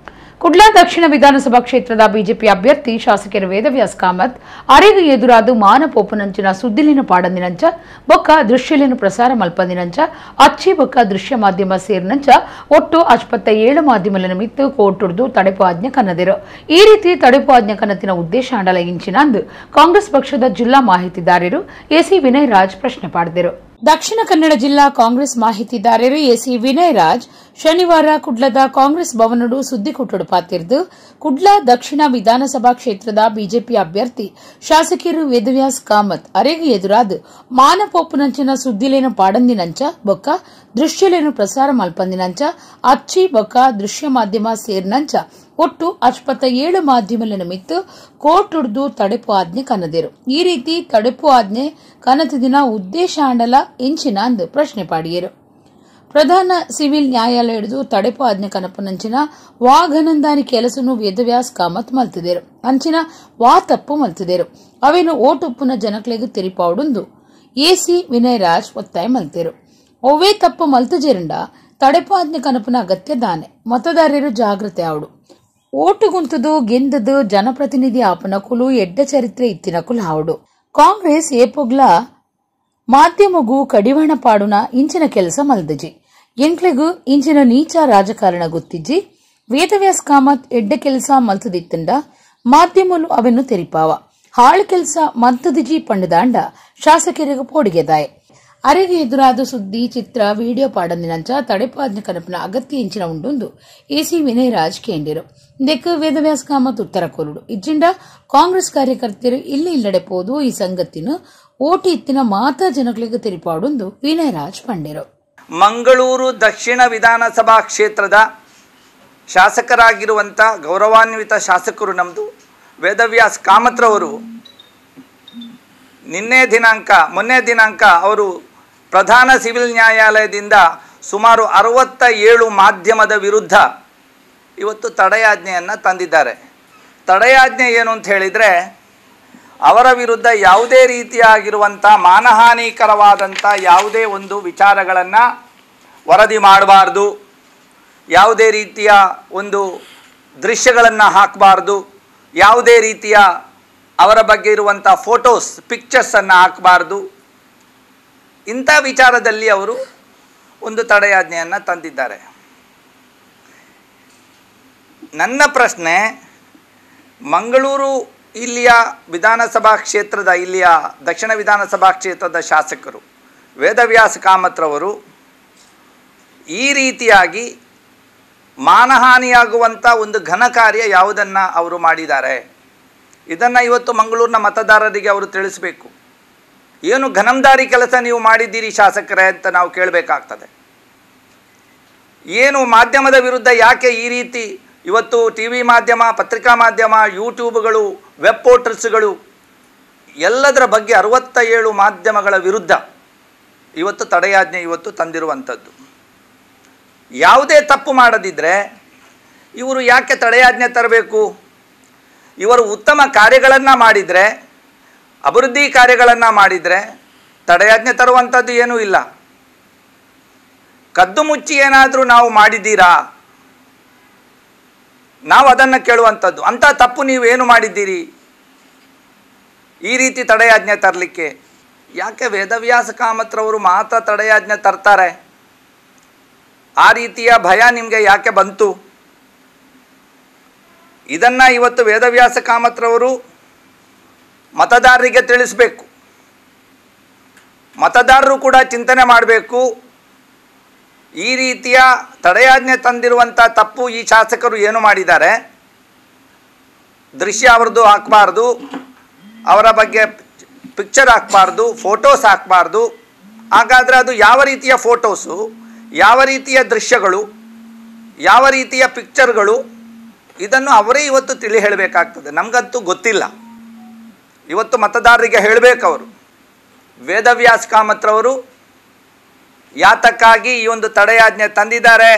ಕುಡ್ಲಾ ದಕ್ಷಿಣ ವಿಧಾನಸಭಾ ಕ್ಷೇತ್ರದ ಬಿಜೆಪಿ ಅಭ್ಯರ್ಥಿ ಶಾಸಕರು ವೇದವ್ಯಾಸ್ ಕಾಮತ್ ಅರೆಗು ಎದುರಾದು ಮಾನಪೋಪುನಂಚಿನ ಸುದ್ದಿಲಿನ ಪಾಡಂದಿನಂಚ ಬೊಕ್ಕ ದೃಶ್ಯಲಿನ ಪ್ರಸಾರ ಮಲ್ಪಂದಿನಂಚ ಅಚ್ಚಿ ಬೊಕ್ಕ ದೃಶ್ಯ ಮಾಧ್ಯಮ ಸೇರಿನಂಚ ಒಟ್ಟು 57 ಮಾಧ್ಯಮల ನಿಮಿತ್ತ ಕೋರ್ಟುರ್ದು ತಡೆಪು ಆಜ್ಞೆ ಕನ್ನದಿರು. ಈ ರೀತಿ ತಡೆಪು ಆಜ್ಞೆ ಕನ್ನತಿನ ಉದ್ದೇಶ ಅಂಡಲ ಇಂಚಿನಂದು ಕಾಂಗ್ರೆಸ್ ಪಕ್ಷದ ಜಿಲ್ಲಾ ಮಾಹಿತಿದಾರರು ಎಸಿ ವಿನಯ್ ರಾಜ್ ಪ್ರಶ್ನೆ ಪಾಡಿದರು. ದಕ್ಷಿಣ ಕನ್ನಡ ಜಿಲ್ಲಾ ಕಾಂಗ್ರೆಸ್ ಮಾಹಿತಿದಾರರು ಎಸಿ ವಿನಯ್ ರಾಜ್ ಶನಿವಾರ ಕುಡ್ಲದ ಕಾಂಗ್ರೆಸ್ ಭವನಡು ಸುದ್ದಿಕೂಟಡು ಪಾತಿರ್ದು ಕುಡ್ಲ ದಕ್ಷಿಣ ವಿಧಾನಸಭಾ ಕ್ಷೇತ್ರದ ಬಿಜೆಪಿ ಅಭ್ಯರ್ಥಿ ಶಾಸಕರು ವೇದವ್ಯಾಸ್ ಕಾಮತ್ ಅರೆಗು ಎದುರಾದ ಮಾನಪೋಪುನಂಚಿನ ಸುದ್ದಿಲೇನು ಪಾಡಂದಿನಂಚ ಬೊಕ್ಕ ದೃಶ್ಯಲೇನು ಪ್ರಸಾರ ಮಲ್ಪಂದಿನಂಚ ಅಚ್ಚಿ ಬೊಕ್ಕ ದೃಶ್ಯ ಮಾಧ್ಯಮ ಸೇರಿನಂಚ ಒಟ್ಟು 57 ಮಾಧ್ಯಮల ನಿಮಿತ್ತ ಕೋರ್ಟುರ್ದು ತಡೆಪು ಆಜ್ಞೆ ಕನ್ನದಿರು. ಈ ರೀತಿ ತಡೆಪು ಆಜ್ಞೆ ಕನತದಿನ ಉದ್ದೇಶ ಅಂಡಲ ಇಂಚಿನ ಅಂದು ಪ್ರಶ್ನೆ ಪಾಡಿಯರು. ಪ್ರಧಾನ ಸಿವಿಲ್ ನ್ಯಾಯಾಲಯದ ತಡೆಪು ಆಜ್ಞೆ ಕನಪುನಂಚಿನ ವಾಘನಂದಾನಿ ಕೆಲಸನು ವೇದವ್ಯಾಸ್ ಕಾಮತ್ ಮಲ್ತಿದೇರು ಅಂಚಿನ ವಾ ತಪ್ಪು ಮಲ್ತಿದೇರು ಅವೇನು ಓಟುಪ್ಪುನ ಜನಕ್ಲೆಗು ತೆರಿಪಾವುಡುಂದು ಎಸಿ ವಿನಯ್ ರಾಜ್ ಒತ್ತಾಯ ಮಲ್ತೇರು. ಒವ್ವೇ ತಪ್ಪು ಮಲ್ತಜೇರಂಡ ತಡೆಪು ಆಜ್ಞೆ ಕನಪುನ ಅಗತ್ಯ ದಾನೆ ಮತದಾರರು ಜಾಗೃತೆ ಆವಡು. ಓಟುಗುಂತದು ಗೆಂದದು ಜನಪ್ರತಿನಿಧಿ ಆಪನಕುಲು ಎಡ್ಡ ಚರಿತ್ರೆ ಇತ್ತಿನಕುಲು ಹಾವಡು. ಕಾಂಗ್ರೆಸ್ ಏಪೊಗ್ಲ ಮಾಧ್ಯಮಗೂ ಕಡಿವಾಣ ಪಾಡುನ ಇಂಚಿನ ಕೆಲಸ ಮಲ್ದಜಿ ಎಂಕ್ಲೆಗು ಇಂಚಿನ ನೀಚ ರಾಜಕಾರಣ ಗೊತ್ತಿಜ್ಜಿ. ವೇದವ್ಯಾಸ್ ಕಾಮತ್ ಎಡ್ಡ ಕೆಲಸ ಮಲ್ತದಿತ್ತಂಡ ಮಾಧ್ಯಮಲು ಅವನ್ನು ತೆರಿಪಾವ ಹಾಳು ಕೆಲಸ ಮಲ್ತದಿಜಿ ಪಂಡದಾಂಡ ಶಾಸಕರಿಗೆ ಪೋಡಿಗೆದಾಯ. ಅರೆಗೆ ಎದುರಾದ ಸುದ್ದಿ ಚಿತ್ರ ವಿಡಿಯೋ ಪಾಡಂದಿನಂಚ ತಡೆಪಾಜ್ಞೆ ಕನಪಿನ ಅಗತ್ಯ ಇಂಚಿನ ಉಂಡೊಂದು ಎಸಿ ವಿನಯ್ ರಾಜ್ ಕೇಂದಿರು. ಇದಕ್ಕೆ ವೇದವ್ಯಾಸ್ ಕಾಮತ್ ಉತ್ತರ ಕೋರುಡು. ಇಜ್ಜಿಂಡ ಕಾಂಗ್ರೆಸ್ ಕಾರ್ಯಕರ್ತರು ಇಲ್ಲಿ ಇಲ್ಲಡೆ ಪೋದು ಈ ಸಂಗತಿನ ಓಟಿ ಇತ್ತಿನ ಮಾತಾ ಜನಗಳಿಗೆ ತೆರಿಪಾಡೊಂದು ವಿನಯ್ ರಾಜ್ ಪಂಡಿರು. ಮಂಗಳೂರು ದಕ್ಷಿಣ ವಿಧಾನಸಭಾ ಕ್ಷೇತ್ರದ ಶಾಸಕರಾಗಿರುವಂಥ ಗೌರವಾನ್ವಿತ ಶಾಸಕರು ನಮ್ಮದು ವೇದವ್ಯಾಸ್ ಕಾಮತ್ರವರು ನಿನ್ನೆ ದಿನಾಂಕ ಮೊನ್ನೆ ದಿನಾಂಕ ಅವರು ಪ್ರಧಾನ ಸಿವಿಲ್ ನ್ಯಾಯಾಲಯದಿಂದ ಸುಮಾರು 67 ಮಾಧ್ಯಮದ ವಿರುದ್ಧ ಇವತ್ತು ತಡೆಯಾಜ್ಞೆಯನ್ನು ತಂದಿದ್ದಾರೆ. ತಡೆಯಾಜ್ಞೆ ಏನು ಅಂತ ಹೇಳಿದರೆ ಅವರ ವಿರುದ್ಧ ಯಾವುದೇ ರೀತಿಯಾಗಿರುವಂಥ ಮಾನಹಾನಿಕರವಾದಂಥ ಯಾವುದೇ ಒಂದು ವಿಚಾರಗಳನ್ನು ವರದಿ ಮಾಡಬಾರ್ದು, ಯಾವುದೇ ರೀತಿಯ ಒಂದು ದೃಶ್ಯಗಳನ್ನು ಹಾಕಬಾರ್ದು, ಯಾವುದೇ ರೀತಿಯ ಅವರ ಬಗ್ಗೆ ಇರುವಂಥ ಫೋಟೋಸ್ ಪಿಕ್ಚರ್ಸನ್ನು ಹಾಕಬಾರ್ದು. ಇಂಥ ವಿಚಾರದಲ್ಲಿ ಅವರು ಒಂದು ತಡೆಯಾಜ್ಞೆಯನ್ನು ತಂದಿದ್ದಾರೆ. ನನ್ನ ಪ್ರಶ್ನೆ, ಮಂಗಳೂರು ಇಲ್ಲಿಯ ವಿಧಾನಸಭಾ ಕ್ಷೇತ್ರದ ಇಲ್ಲಿಯ ದಕ್ಷಿಣ ವಿಧಾನಸಭಾ ಕ್ಷೇತ್ರದ ಶಾಸಕರು ವೇದವ್ಯಾಸ ಕಾಮತ್ರವರು ಈ ರೀತಿಯಾಗಿ ಮಾನಹಾನಿಯಾಗುವಂಥ ಒಂದು ಘನ ಕಾರ್ಯ ಯಾವುದನ್ನು ಅವರು ಮಾಡಿದ್ದಾರೆ, ಇದನ್ನು ಇವತ್ತು ಮಂಗಳೂರಿನ ಮತದಾರರಿಗೆ ಅವರು ತಿಳಿಸಬೇಕು. ಏನು ಘನಂದಾರಿ ಕೆಲಸ ನೀವು ಮಾಡಿದ್ದೀರಿ ಶಾಸಕರೇ ಅಂತ ನಾವು ಕೇಳಬೇಕಾಗ್ತದೆ. ಏನು ಮಾಧ್ಯಮದ ವಿರುದ್ಧ ಯಾಕೆ ಈ ರೀತಿ ಇವತ್ತು ಟಿ ವಿ ಮಾಧ್ಯಮ, ಪತ್ರಿಕಾ ಮಾಧ್ಯಮ, ಯೂಟ್ಯೂಬ್ಗಳು, ವೆಬ್ ಪೋರ್ಟಲ್ಸ್ಗಳು ಎಲ್ಲದರ ಬಗ್ಗೆ 67 ಮಾಧ್ಯಮಗಳ ವಿರುದ್ಧ ಇವತ್ತು ತಡೆಯಾಜ್ಞೆ ಇವತ್ತು ತಂದಿರುವಂಥದ್ದು. ಯಾವುದೇ ತಪ್ಪು ಮಾಡದಿದ್ದರೆ ಇವರು ಯಾಕೆ ತಡೆಯಾಜ್ಞೆ ತರಬೇಕು? ಇವರು ಉತ್ತಮ ಕಾರ್ಯಗಳನ್ನು ಮಾಡಿದರೆ, ಅಭಿವೃದ್ಧಿ ಕಾರ್ಯಗಳನ್ನು ಮಾಡಿದರೆ ತಡೆಯಾಜ್ಞೆ ತರುವಂಥದ್ದು ಏನೂ ಇಲ್ಲ. ಕದ್ದು ಮುಚ್ಚಿ ಏನಾದರೂ ನಾವು ಮಾಡಿದ್ದೀರಾ, ನಾವು ಅದನ್ನು ಕೇಳುವಂಥದ್ದು. ಅಂಥ ತಪ್ಪು ನೀವೇನು ಮಾಡಿದ್ದೀರಿ ಈ ರೀತಿ ತಡೆಯಾಜ್ಞೆ ತರಲಿಕ್ಕೆ? ಯಾಕೆ ವೇದವ್ಯಾಸ ಕಾಮತ್ರವರು ಮಾತ್ರ ತಡೆಯಾಜ್ಞೆ ತರ್ತಾರೆ? ಆ ರೀತಿಯ ಭಯ ನಿಮಗೆ ಯಾಕೆ ಬಂತು? ಇದನ್ನು ಇವತ್ತು ವೇದವ್ಯಾಸ ಕಾಮತ್ರವರು ಮತದಾರರಿಗೆ ತಿಳಿಸಬೇಕು. ಮತದಾರರು ಕೂಡ ಚಿಂತನೆ ಮಾಡಬೇಕು, ಈ ರೀತಿಯ ತಡೆಯಾಜ್ಞೆ ತಂದಿರುವಂಥ ತಪ್ಪು ಈ ಶಾಸಕರು ಏನು ಮಾಡಿದ್ದಾರೆ, ದೃಶ್ಯ ಅವರದ್ದು ಹಾಕಬಾರ್ದು, ಅವರ ಬಗ್ಗೆ Picture ಹಾಕಬಾರ್ದು, ಫೋಟೋಸ್ ಹಾಕಬಾರ್ದು. ಹಾಗಾದರೆ ಅದು ಯಾವ ರೀತಿಯ ಫೋಟೋಸು, ಯಾವ ರೀತಿಯ ದೃಶ್ಯಗಳು, ಯಾವ ರೀತಿಯ ಪಿಕ್ಚರ್ಗಳು, ಇದನ್ನು ಅವರೇ ಇವತ್ತು ತಿಳಿ ಹೇಳಬೇಕಾಗ್ತದೆ. ನಮಗಂತೂ ಗೊತ್ತಿಲ್ಲ. ಇವತ್ತು ಮತದಾರರಿಗೆ ಹೇಳಬೇಕು ಅವರು. ವೇದವ್ಯಾಸ್ ಕಾಮತ್ರವರು ಯಾತಕ್ಕಾಗಿ ಈ ಒಂದು ತಡೆಯಾಜ್ಞೆ ತಂದಿದ್ದಾರೆ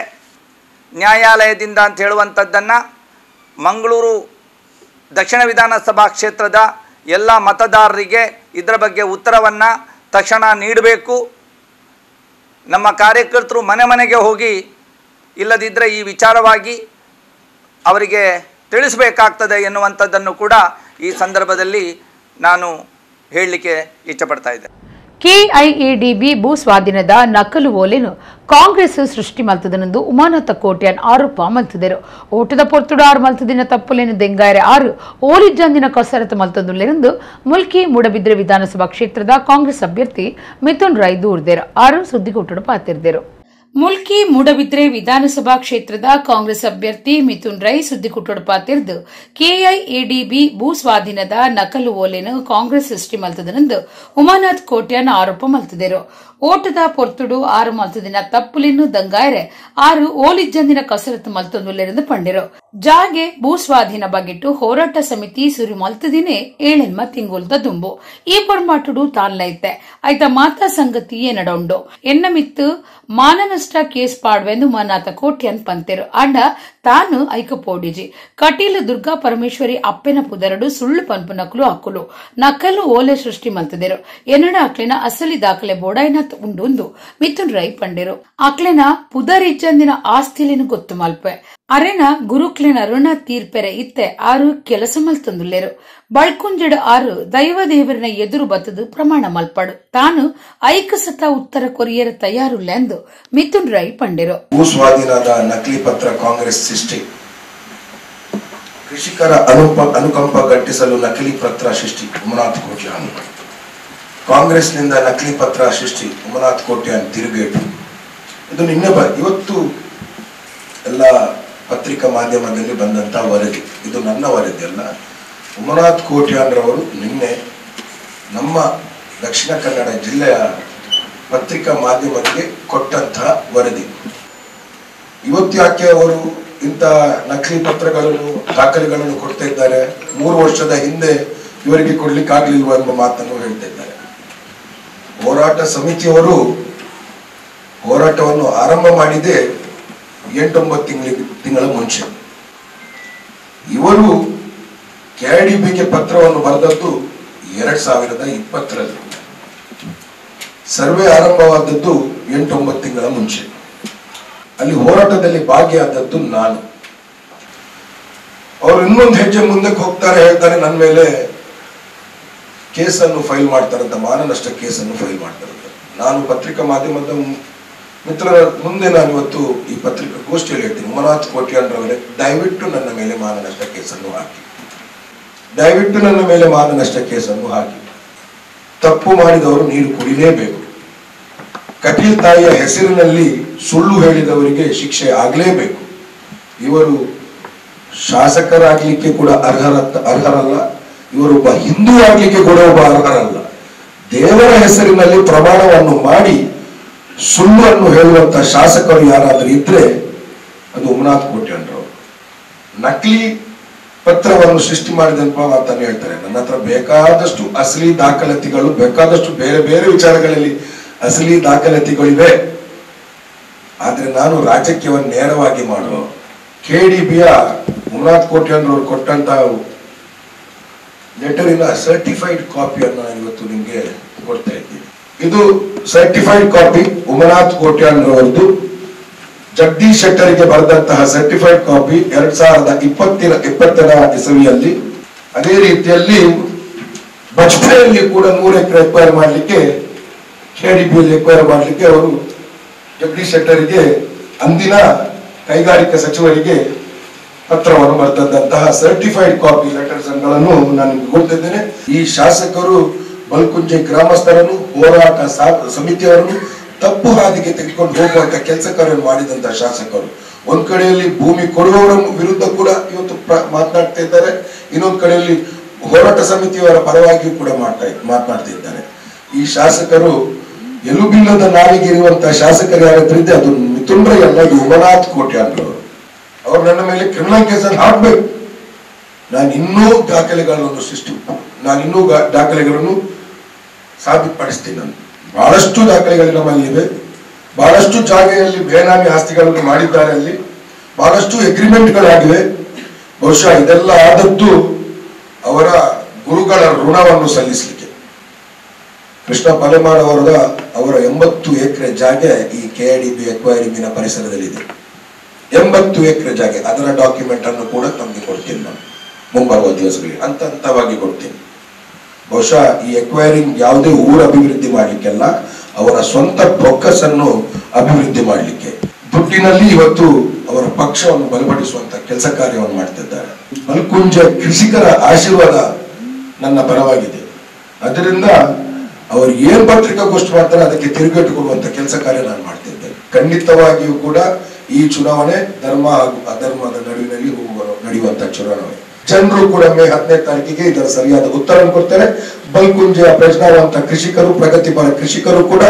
ನ್ಯಾಯಾಲಯದಿಂದ ಅಂತ ಹೇಳುವಂಥದ್ದನ್ನು ಮಂಗಳೂರು ದಕ್ಷಿಣ ವಿಧಾನಸಭಾ ಕ್ಷೇತ್ರದ ಎಲ್ಲ ಮತದಾರರಿಗೆ ಇದರ ಬಗ್ಗೆ ಉತ್ತರವನ್ನು ತಕ್ಷಣ ನೀಡಬೇಕು. ನಮ್ಮ ಕಾರ್ಯಕರ್ತರು ಮನೆ ಮನೆಗೆ ಹೋಗಿ, ಇಲ್ಲದಿದ್ದರೆ ಈ ವಿಚಾರವಾಗಿ ಅವರಿಗೆ ತಿಳಿಸಬೇಕಾಗ್ತದೆ ಎನ್ನುವಂಥದ್ದನ್ನು ಕೂಡ ಈ ಸಂದರ್ಭದಲ್ಲಿ ನಾನು ಹೇಳಲಿಕ್ಕೆ ಇಷ್ಟಪಡ್ತಾ ಇದ್ದೆ. ಕೆಐಎಡಿಬಿ ಭೂ ಸ್ವಾಧೀನದ ನಕಲು ಓಲೆನು ಕಾಂಗ್ರೆಸ್ ಸೃಷ್ಟಿ ಮಲ್ತದನೆಂದು ಉಮಾನಾಥ ಕೋಟ್ಯಾನ್ ಆರೋಪ ಮಲ್ತದರು. ಓಟದ ಪೊರ್ತುಡು ಆರು ಮಲ್ತದಿನ ತಪ್ಪುಲೇನು ದೆಂಗಾಯರೆ ಆರು ಓಲಿಜ್ಜಂದಿನ ಕಸರತ್ತು ಮಲ್ತದುಲ್ಲೆಂದು ಮುಲ್ಕಿ ಮೂಡಬಿದ್ರೆ ವಿಧಾನಸಭಾ ಕ್ಷೇತ್ರದ ಕಾಂಗ್ರೆಸ್ ಅಭ್ಯರ್ಥಿ ಮಿಥುನ್ ರೈ ದೂರ್ದೇರು. ಆರು ಸುದ್ದಿಗೋಟುಡು ಪಾತಿರ್ದೇರು. ಮುಲ್ಕಿ ಮೂಡಬಿದ್ರೆ ವಿಧಾನಸಭಾ ಕ್ಷೇತ್ರದ ಕಾಂಗ್ರೆಸ್ ಅಭ್ಯರ್ಥಿ ಮಿಥುನ್ ರೈ ಸುದ್ದಿಕುಟ್ಟೊಡು ಪಾತಿರ್ದು ಕೆಐಎಡಿಬಿ ಭೂ ಸ್ವಾಧೀನದ ನಕಲು ಓಲೆನು ಕಾಂಗ್ರೆಸ್ ಸೃಷ್ಟಿ ಮಲ್ತದನೆಂದು ಉಮಾನಾಥ್ ಕೋಟ್ಯಾನ್ ಆರೋಪ ಮಲ್ತದರು. ಓಟದ ಪೊರ್ತುಡು ಆರು ಮಲ್ತದಿನ ತಪ್ಪುಲಿನ್ನು ದಂಗಾಯರೆ ಆರು ಓಲಿಜ್ಜಂದಿನ ಕಸರತ್ತು ಮಲ್ತೊಂದುಲ್ಲೆರೆಂದು ಪಂಡಿರು. ಜಾಗೆ ಭೂ ಸ್ವಾಧೀನ ಬಗ್ಗಿಟ್ಟು ಹೋರಾಟ ಸಮಿತಿ ಸುರು ಮಲ್ತದಿನೇ ಏಳೆನ್ಮ ತಿಂಗುಲ್ದ ದುಂಬು ಈ ಪೊರ್ಮಾಟುಡು ತಾನ್ಲೈತೆ ಆಯ್ತ ಮಾತಾ ಸಂಗತಿಯೇ ನಡೌಂಡು ಎನ್ನ ಮಿತ್ತು ಮಾನನಷ್ಟ ಕೇಸ್ ಪಾಡ್ವೆಂದು ಮನಾಥ ಕೋಟ್ಯನ್ ಪಂತೆರು. ಅಂಡ ತಾನು ಐಕ ಪೋಡಿಜಿ ಕಟೀಲು ದುರ್ಗಾ ಪರಮೇಶ್ವರಿ ಅಪ್ಪೆನ ಪುದರಡು ಸುಳ್ಳು ಪನ್ಪು ನಕಲು ಅಕ್ಕುಲು ನಕಲು ಓಲೆ ಸೃಷ್ಟಿ ಮಲ್ತದೆರು. ಎನ್ನಡ ಅಕ್ಲಿನ ಅಸಲಿ ದಾಖಲೆ ಬೋಡಾಯ್ನ ಉಂಡುಂದು ಮಿಥುನ್ ರೈ ಪಂಡೆರು. ಅಕ್ಲೆನ ಪುದರಿಜ್ಜಂದಿನ ಆಸ್ತಿಲಿನ ಗೊತ್ತು ಮಲ್ಪೆ ಅರೆನ ಗುರುಕ್ಲಿನ ಋಣ ತೀರ್ಪೆರೆ ಇತ್ತೆ ಆರು ಕೆಲಸ ಮಲ್ತಂದುಲ್ಲೇರು. ಬಳ್ಕುಂಜಡು ಆರು ದೈವ ದೇವರಿನ ಎದುರು ಬತ್ತದು ಪ್ರಮಾಣ ಮಲ್ಪಾಡು ತಾನು ಐಕಸತ ಉತ್ತರ ಕೊರಿಯರ ತಯಾರುಲ್ಲೆಂದು ಮಿಥುನ್ ರೈ ಪಂಡೆರು. ಭೂ ಸ್ವಾಧೀನದ ನಕಲಿ ಪತ್ರ ಕಾಂಗ್ರೆಸ್ ಸೃಷ್ಟಿ, ಕೃಷಿಕರ ಅನುಕಂಪ ಗಟ್ಟಿಸಲು ನಕಲಿ ಪತ್ರ ಸೃಷ್ಟಿ ಉಮನಾಥ್ ಕೋಟ್ಯಾನ್. ಕಾಂಗ್ರೆಸ್ನಿಂದ ನಕಲಿ ಪತ್ರ ಸೃಷ್ಟಿ ಉಮನಾಥ್ ಕೋಟ್ಯಾನ್ ತಿರುಗೇಟು. ಇದು ನಿನ್ನೆ ಇವತ್ತು ಎಲ್ಲ ಪತ್ರಿಕಾ ಮಾಧ್ಯಮದಲ್ಲಿ ಬಂದಂಥ ವರದಿ, ಇದು ನನ್ನ ವರದಿ ಅಲ್ಲ. ಉಮನಾಥ್ ಕೋಟ್ಯಾನ್ರವರು ನಿನ್ನೆ ನಮ್ಮ ದಕ್ಷಿಣ ಕನ್ನಡ ಜಿಲ್ಲೆಯ ಪತ್ರಿಕಾ ಮಾಧ್ಯಮಕ್ಕೆ ಕೊಟ್ಟಂತಹ ವರದಿ. ಇವತ್ತು ಯಾಕೆ ಅವರು ಇಂಥ ನಕಲಿ ಪತ್ರಗಳನ್ನು ದಾಖಲೆಗಳನ್ನು ಕೊಡ್ತಾ ಇದ್ದಾರೆ? 3 ವರ್ಷದ ಹಿಂದೆ ಇವರಿಗೆ ಕೊಡ್ಲಿಕ್ಕಾಗ್ಲಿಲ್ವ ಎಂಬ ಮಾತನ್ನು ಹೇಳ್ತಾ ಇದ್ದಾರೆ. ಹೋರಾಟ ಸಮಿತಿಯವರು ಹೋರಾಟವನ್ನು ಆರಂಭ ಮಾಡಿದೆ 8-9 ತಿಂಗಳ ಮುಂಚೆ. ಇವರು ಕೆಐಡಿಬಿಗೆ ಪತ್ರವನ್ನು ಬರೆದದ್ದು 2020ರಲ್ಲಿ, ಸರ್ವೆ ಆರಂಭವಾದದ್ದು 8-9 ತಿಂಗಳ ಮುಂಚೆ. ಅಲ್ಲಿ ಹೋರಾಟದಲ್ಲಿ ಭಾಗಿಯಾದದ್ದು ನಾನು. ಅವರು ಇನ್ನೊಂದು ಹೆಜ್ಜೆ ಮುಂದಕ್ಕೆ ಹೋಗ್ತಾರೆ, ಹೇಳ್ತಾರೆ ನನ್ನ ಮೇಲೆ ಕೇಸನ್ನು ಫೈಲ್ ಮಾಡ್ತಾರಂತ, ಮಾನನಷ್ಟ ಕೇಸನ್ನು ಫೈಲ್ ಮಾಡ್ತಾರಂತ. ನಾನು ಪತ್ರಿಕಾ ಮಾಧ್ಯಮದ ಮಿತ್ರರ ಮುಂದೆ ನಾನು ಇವತ್ತು ಈ ಪತ್ರಿಕಾಗೋಷ್ಠಿಯಲ್ಲಿ ಹೇಳ್ತೀನಿ, ಉಮನಾಥ್ ಕೋಟ್ಯಾನ್ರವರೇ, ದಯವಿಟ್ಟು ನನ್ನ ಮೇಲೆ ಮಾನನಷ್ಟ ಕೇಸನ್ನು ಹಾಕಿ, ದಯವಿಟ್ಟು ನನ್ನ ಮೇಲೆ ಮಾನನಷ್ಟ ಕೇಸನ್ನು ಹಾಕಿ. ತಪ್ಪು ಮಾಡಿದವರು ನೀರು ಕುಡಿಲೇಬೇಕು. ಕಟೀಲ್ ತಾಯಿಯ ಹೆಸರಿನಲ್ಲಿ ಸುಳ್ಳು ಹೇಳಿದವರಿಗೆ ಶಿಕ್ಷೆ ಆಗಲೇಬೇಕು. ಇವರು ಶಾಸಕರಾಗಲಿಕ್ಕೆ ಕೂಡ ಅರ್ಹರಲ್ಲ, ಇವರೊಬ್ಬ ಹಿಂದೂ ಆಗಲಿಕ್ಕೆ ಕೂಡ ಒಬ್ಬ ಅರ್ಹರಲ್ಲ. ದೇವರ ಹೆಸರಿನಲ್ಲಿ ಪ್ರಮಾಣವನ್ನು ಮಾಡಿ ಸುಳ್ಳನ್ನು ಹೇಳುವಂತ ಶಾಸಕರು ಯಾರಾದರೂ ಇದ್ರೆ ಅದು ಉಮನಾಥ್ ಕೋಟ್ಯಾನ್ರವರು. ನಕಲಿ ಪತ್ರವನ್ನು ಸೃಷ್ಟಿ ಮಾಡಿದಂತ ಮಾತನ್ನು ಹೇಳ್ತಾರೆ. ನನ್ನ ಹತ್ರ ಬೇಕಾದಷ್ಟು ಅಸಲಿ ದಾಖಲಾತಿಗಳು, ಬೇಕಾದಷ್ಟು ಬೇರೆ ಬೇರೆ ವಿಚಾರಗಳಲ್ಲಿ ಅಸಲಿ ದಾಖಲಾತಿಗಳಿವೆ. ಆದ್ರೆ ನಾನು ರಾಜಕೀಯವನ್ನು ನೇರವಾಗಿ ಮಾಡುವ ಕೆಡಿಬಿಯ ಉಮನಾಥ್ ಕೋಟ್ಯಾನ್ರವರು ಕೊಟ್ಟಂತ ಲೆಟರಿನ ಸರ್ಟಿಫೈಡ್ ಕಾಪಿಯನ್ನು ನಾನು ಇವತ್ತು ನಿಮಗೆ ಕೊಡ್ತಾ ಇದ್ದೀನಿ. ಇದು ಸರ್ಟಿಫೈಡ್ ಕಾಪಿ ಉಮನಾಥ್ ಕೋಟ್ಯಾನ್ರವರದ್ದು ಜಗದೀಶ್ ಶೆಟ್ಟರಿಗೆ ಬರೆದಂತಹ ಸರ್ಟಿಫೈಡ್ ಕಾಪಿ 2020 ಇಸವಿಯಲ್ಲಿ. ಅದೇ ರೀತಿಯಲ್ಲಿ ಬಜ್ಪೆಯಲ್ಲಿ ಕೂಡ 100 ಎಕರೆ ಎಕ್ವೈರ್ ಮಾಡಲಿಕ್ಕೆ, ಕೆಡಿಬಿಯಲ್ಲಿ ಎಕ್ವೈರ್ ಮಾಡಲಿಕ್ಕೆ ಅವರು ಜಗದೀಶ್ ಶೆಟ್ಟರಿಗೆ, ಅಂದಿನ ಕೈಗಾರಿಕಾ ಸಚಿವರಿಗೆ ಪತ್ರವನ್ನು ಬರೆದಂತಹ certified copy letters ಗಳನ್ನು ನಾನು ನಿಮಗೆ ಕೊಡ್ತಿದ್ದೇನೆ. ಈ ಶಾಸಕರು ಬಲ್ಕುಂಜೆ ಗ್ರಾಮಸ್ಥರನ್ನು, ಹೋರಾಟ ಸಮಿತಿಯವರನ್ನು ತಪ್ಪು ಹಾದಿಗೆ ತೆಗೆದುಕೊಂಡು ಹೋಗುವಂತ ಕೆಲಸ ಕಾರ್ಯ ಮಾಡಿದಂತಹ ಶಾಸಕರು. ಒಂದ್ ಕಡೆಯಲ್ಲಿ ಭೂಮಿ ಕೊಡುವವರ ವಿರುದ್ಧ ಕೂಡ ಇವತ್ತು ಮಾತನಾಡ್ತಾ ಇದ್ದಾರೆ, ಇನ್ನೊಂದ್ ಕಡೆಯಲ್ಲಿ ಹೋರಾಟ ಸಮಿತಿಯವರ ಪರವಾಗಿಯೂ ಕೂಡ ಮಾತನಾಡ್ತಿದ್ದಾರೆ. ಈ ಶಾಸಕರು ಎಲುಬಿಲ್ಲದ ನಾಲಿಗೆ ಇರುವಂತಹ ಶಾಸಕರು ಯಾರಾದ್ರೂ ಇದ್ದೆ ಅದು ಮಿಥುನ್ ರೈ ಅಲ್ಲ, ಇದು ಉಮನಾಥ್ ಕೋಟ್ಯಾನ್ರವರು. ಅವರು ನನ್ನ ಮೇಲೆ ಕ್ರಿಮಿನಲ್ ಕೇಸನ್ನು ಹಾಕಬೇಕು. ನಾನು ಇನ್ನೂ ದಾಖಲೆಗಳನ್ನು ದಾಖಲೆಗಳನ್ನು ಸಾಬೀತುಪಡಿಸ್ತೀನಿ. ನಾನು ಬಹಳಷ್ಟು ದಾಖಲೆಗಳು ನಮ್ಮಲ್ಲಿವೆ. ಬಹಳಷ್ಟು ಜಾಗೆಯಲ್ಲಿ ಬೇನಾಮಿ ಆಸ್ತಿಗಳನ್ನು ಮಾಡಿದ್ದಾರೆ, ಅಲ್ಲಿ ಬಹಳಷ್ಟು ಅಗ್ರಿಮೆಂಟ್ಗಳಾಗಿವೆ. ಬಹುಶಃ ಇದೆಲ್ಲ ಆದದ್ದು ಅವರ ಗುರುಗಳ ಋಣವನ್ನು ಸಲ್ಲಿಸಲಿಕ್ಕೆ. ಕೃಷ್ಣ ಪಲೆಮಾರ್ ಅವರ 80 ಎಕರೆ ಜಾಗೆ ಈ KIADB ಎಕ್ವೈರಿಬಿನ ಪರಿಸರದಲ್ಲಿದೆ. 80 ಎಕರೆ ಜಾಗೆ, ಅದರ ಡಾಕ್ಯುಮೆಂಟ್ ಅನ್ನು ಕೂಡ ತಮಗೆ ಕೊಡ್ತೀನಿ ನಾನು ಮುಂಬರುವ ದಿವಸಗಳಿಗೆ, ಹಂತ ಹಂತವಾಗಿ ಕೊಡ್ತೀನಿ. ಬಹುಶಃ ಈ ಎಕ್ವೈರಿಂಗ್ ಯಾವುದೇ ಊರು ಅಭಿವೃದ್ಧಿ ಮಾಡಲಿಕ್ಕೆಲ್ಲ, ಅವರ ಸ್ವಂತ ಬೊಕ್ಕಸನ್ನು ಅಭಿವೃದ್ಧಿ ಮಾಡಲಿಕ್ಕೆ ದುಡ್ಡಿನಲ್ಲಿ ಇವತ್ತು ಅವರ ಪಕ್ಷವನ್ನು ಬಲಪಡಿಸುವಂತ ಕೆಲಸ ಕಾರ್ಯವನ್ನು ಮಾಡ್ತಿದ್ದಾರೆ. ಮಲ್ಕುಂಜ ಕೃಷಿಕರ ಆಶೀರ್ವಾದ ನನ್ನ ಪರವಾಗಿದೆ. ಅದರಿಂದ ಅವರು ಏನ್ ಪತ್ರಿಕಾಗೋಷ್ಠಿ ಮಾಡ್ತಾರೆ ಅದಕ್ಕೆ ತಿರುಗೇಟು ಕೊಡುವಂತ ಕೆಲಸ ಕಾರ್ಯ ನಾನು ಮಾಡ್ತಿದ್ದೇನೆ. ಖಂಡಿತವಾಗಿಯೂ ಕೂಡ ಈ ಚುನಾವಣೆ ಧರ್ಮ ಹಾಗೂ ಅಧರ್ಮದ ನಡುವಿನಲ್ಲಿ ನಡೆಯುವಂತ ಚುನಾವಣೆ. ಜನರು ಕೂಡ ಮೇ 10ನೇ ತಾರೀಕಿಗೆ ಇದರ ಸರಿಯಾದ ಉತ್ತರವನ್ನು ಕೊಡ್ತಾರೆ. ಬಲ್ಕುಂಜೆಯ ಪ್ರಜ್ಞಾವಂತ ಕೃಷಿಕರು, ಪ್ರಗತಿಪರ ಕೃಷಿಕರು ಕೂಡ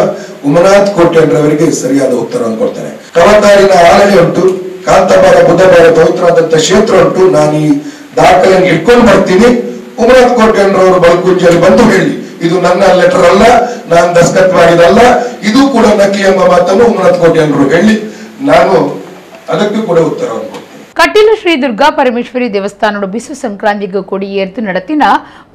ಉಮನಾಥ್ ಕೋಟ್ಯಾನ್ರವರಿಗೆ ಸರಿಯಾದ ಉತ್ತರವನ್ನು ಕೊಡ್ತಾರೆ. ಕವತಾರಿನ ಆಲನೆ ಉಂಟು, ಕಾಂತಾಬಾರ ಬುಧಬಾರ ಪವಿತ್ರವಾದಂತ ಕ್ಷೇತ್ರ ಉಂಟು. ನಾನು ಈ ದಾಖಲೆಯನ್ನು ಇಟ್ಕೊಂಡು ಬರ್ತೀನಿ. ಉಮನಾಥ್ ಕೋಟ್ಯಾನ್ರವರು ಬಲ್ಕುಂಜೆಯಲ್ಲಿ ಬಂದು ಹೇಳಿ, ಇದು ನನ್ನ ಲೆಟರ್ ಅಲ್ಲ, ನಾನು ದಸ್ಕತ್ ಮಾಡಿದಲ್ಲ, ಇದು ಕೂಡ ನಕಲಿ ಎಂಬ ಮಾತನ್ನು ಉಮನಾಥ್ ಕೋಟ್ಯಾನ್ರು ಹೇಳಿ, ನಾನು ಅದಕ್ಕೂ ಕೂಡ ಉತ್ತರವನ್ನು ಕೊಡ್ತೀನಿ. ಕಟೀಲು ಶ್ರೀ ದುರ್ಗಾ ಪರಮೇಶ್ವರಿ ದೇವಸ್ಥಾನದ ಬಿಸು ಸಂಕ್ರಾಂತಿಗೂ ಕೊಡಿಯೇರ್ತು ನಡತಿನ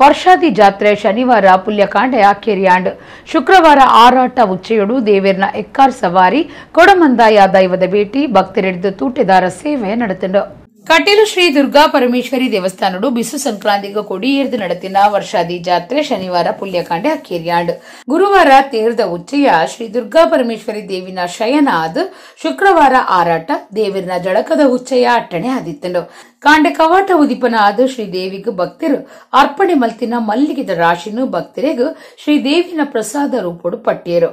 ವರ್ಷಾದಿ ಜಾತ್ರೆ ಶನಿವಾರ ಪುಲ್ಯಕಾಂಡೆ ಆಕೇರಿಯಾಂಡ್. ಶುಕ್ರವಾರ ಆರಾಟ ಉಚ್ಚೆಯೊಡು ದೇವೇರ್ನ ಎಕ್ಕಾರ್ ಸವಾರಿ ಕೊಡಮಂದಾಯ ದೈವದ ಭೇಟಿ ಭಕ್ತರೆಡ್ದು ತೂಟೆದಾರ ಸೇವೆ ನಡೆತಂಡು. ಕಟೀಲು ಶ್ರೀ ದುರ್ಗಾ ಪರಮೇಶ್ವರಿ ದೇವಸ್ಥಾನಡು ಬಿಸು ಸಂಕ್ರಾಂತಿಗೂ ಕೊಡಿಯೇರ್ದು ನಡತಿನ ವರ್ಷಾದಿ ಜಾತ್ರೆ ಶನಿವಾರ ಪುಲ್ಯಕಾಂಡೆ ಅಕ್ಕೇರಿಯಾಂಡ್. ಗುರುವಾರ ತೇರ್ದ ಉಚ್ಚೆಯ ಶ್ರೀ ದುರ್ಗಾ ಪರಮೇಶ್ವರಿ ದೇವಿನ ಶಯನ ಆದ ಶುಕ್ರವಾರ ಆರಾಟ ದೇವಿನ ಜಳಕದ ಉಚ್ಚೆಯ ಅಟ್ಟಣೆ ಆದಿತ್ತನು. ಕಾಂಡೆ ಕವಾಟ ಉದಿಪನ ಆದ ಶ್ರೀದೇವಿಗೂ ಭಕ್ತರು ಅರ್ಪಣೆ ಮಲ್ತಿನ ಮಲ್ಲಿಗೆದ ರಾಶಿನು ಭಕ್ತರಿಗೂ ಶ್ರೀದೇವಿನ ಪ್ರಸಾದ ರೂಪೋಡು ಪಟ್ಟಿಯರು.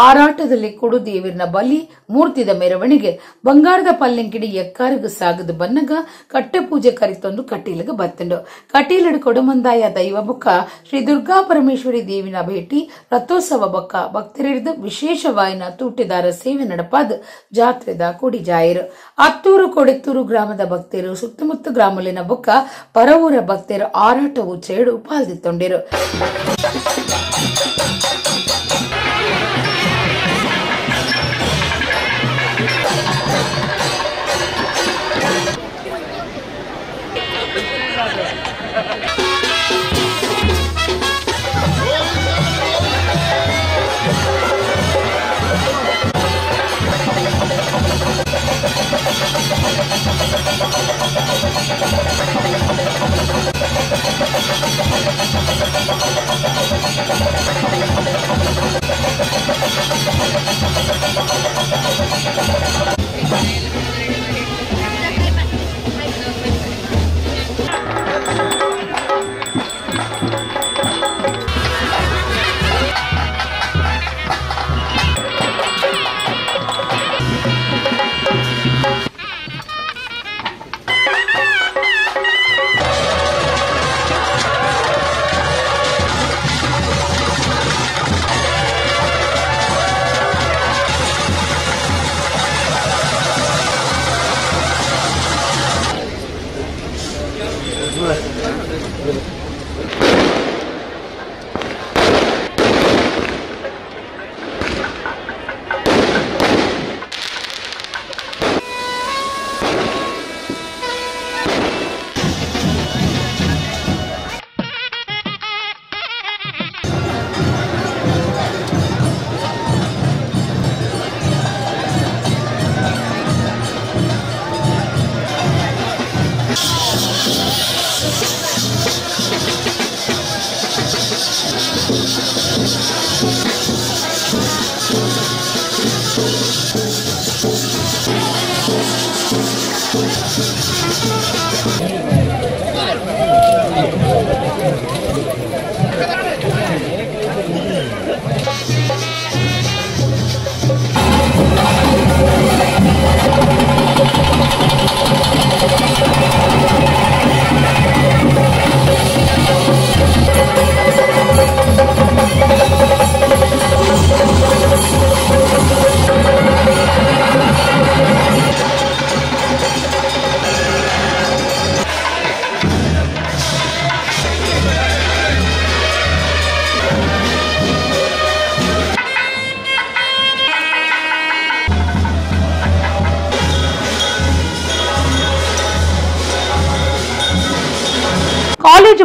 ಆರಾಟದಲ್ಲಿ ಕೊಡು ದೇವಿನ ಬಲಿ ಮೂರ್ತಿದ ಮೆರವಣಿಗೆ ಬಂಗಾರದ ಪಲ್ಲೆಂಕಿಡಿ ಎಕ್ಕಾರಿಗೂ ಸಾಗದು ಬನ್ನಗ ಕಟ್ಟೆ ಪೂಜೆ ಕರಿತೊಂದು ಕಟೀಲಿಗೆ ಬತ್ತಂಡು. ಕಟೀಲಡು ಕೊಡಮಂದಾಯ ದೈವ ಬುಕ್ಕ ಶ್ರೀ ದುರ್ಗಾ ಪರಮೇಶ್ವರಿ ದೇವಿನ ಭೇಟಿ ರಥೋತ್ಸವ ಬೊಕ್ಕ ಭಕ್ತರಿದ್ದು ವಿಶೇಷವಾಯಿನ ತೂಟೆದಾರ ಸೇವೆ ನಡಪಾದ ಜಾತ್ರೆದ ಕೊಡಿ ಜಾಯರು. ಅತ್ತೂರು ಕೊಡೆತ್ತೂರು ಗ್ರಾಮದ ಭಕ್ತರು ಸುತ್ತಮುತ್ತ ಗ್ರಾಮಲಿನ ಬೊಕ್ಕ ಪರವೂರ ಭಕ್ತರು ಆರಾಟವು ಚೇಡು ಪಾಲ್ದಿತ್ತೊಂಡಿರು.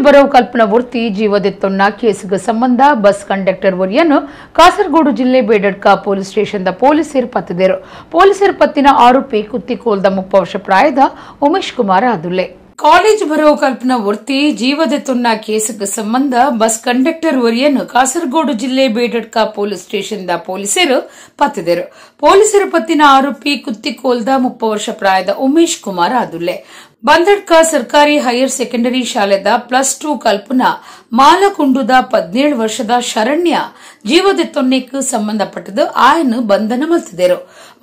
ಬರವು ಕಲ್ಪನಾ ವೃತ್ತಿ ಜೀವದೆತ್ತೊನ್ನ ಕೇಸುಗೆ ಸಂಬಂಧ ಬಸ್ ಕಂಡಕ್ಟರ್ ಒರಿಯನ್ನು ಕಾಸರಗೋಡು ಜಿಲ್ಲೆ ಬೇಡಡ್ಕ ಪೊಲೀಸ್ ಸ್ಟೇಷನ್ದ ಪೊಲೀಸರು ಪತ್ತಿದರು. ಪೊಲೀಸರು ಪತ್ತಿನ ಆರೋಪಿ ಕುತ್ತಿಕೋಲ್ದ 30 ವರ್ಷ ಪ್ರಾಯದ ಉಮೇಶ್ ಕುಮಾರ್ ಆದುಲ್ಲೆ. ಕಾಲೇಜ್ ಬರವು ಕಲ್ಪನಾ ವೃತ್ತಿ ಜೀವದೆತ್ತೊನ್ನ ಕೇಸುಗೆ ಸಂಬಂಧ ಬಸ್ ಕಂಡಕ್ಟರ್ ಒರಿಯನ್ನು ಕಾಸರಗೋಡು ಜಿಲ್ಲೆ ಬೇಡಡ್ಕ ಪೊಲೀಸ್ ಸ್ಟೇಷನ್ದ ಪೊಲೀಸರು ಪತ್ತಿದರು. ಪೊಲೀಸರು ಪತ್ತಿನ ಆರೋಪಿ ಕುತ್ತಿಕೋಲ್ದ 30 ವರ್ಷ ಪ್ರಾಯದ ಉಮೇಶ್ ಕುಮಾರ್ ಆದುಲ್ಲೆ. ಬಂದಡ್ಕ ಸರ್ಕಾರಿ ಹೈಯರ್ ಸೆಕೆಂಡರಿ ಶಾಲೆದ +2 ಕಲ್ಪನಾ ಮಾಲಕುಂಡುದ 17 ವರ್ಷದ ಶರಣ್ಯ ಜೀವದೆತ್ತೊನ್ನೆಕ್ ಸಂಬಂಧಪಟ್ಟದು ಆಯನು ಬಂಧನ ಮಲ್ತಿದರು.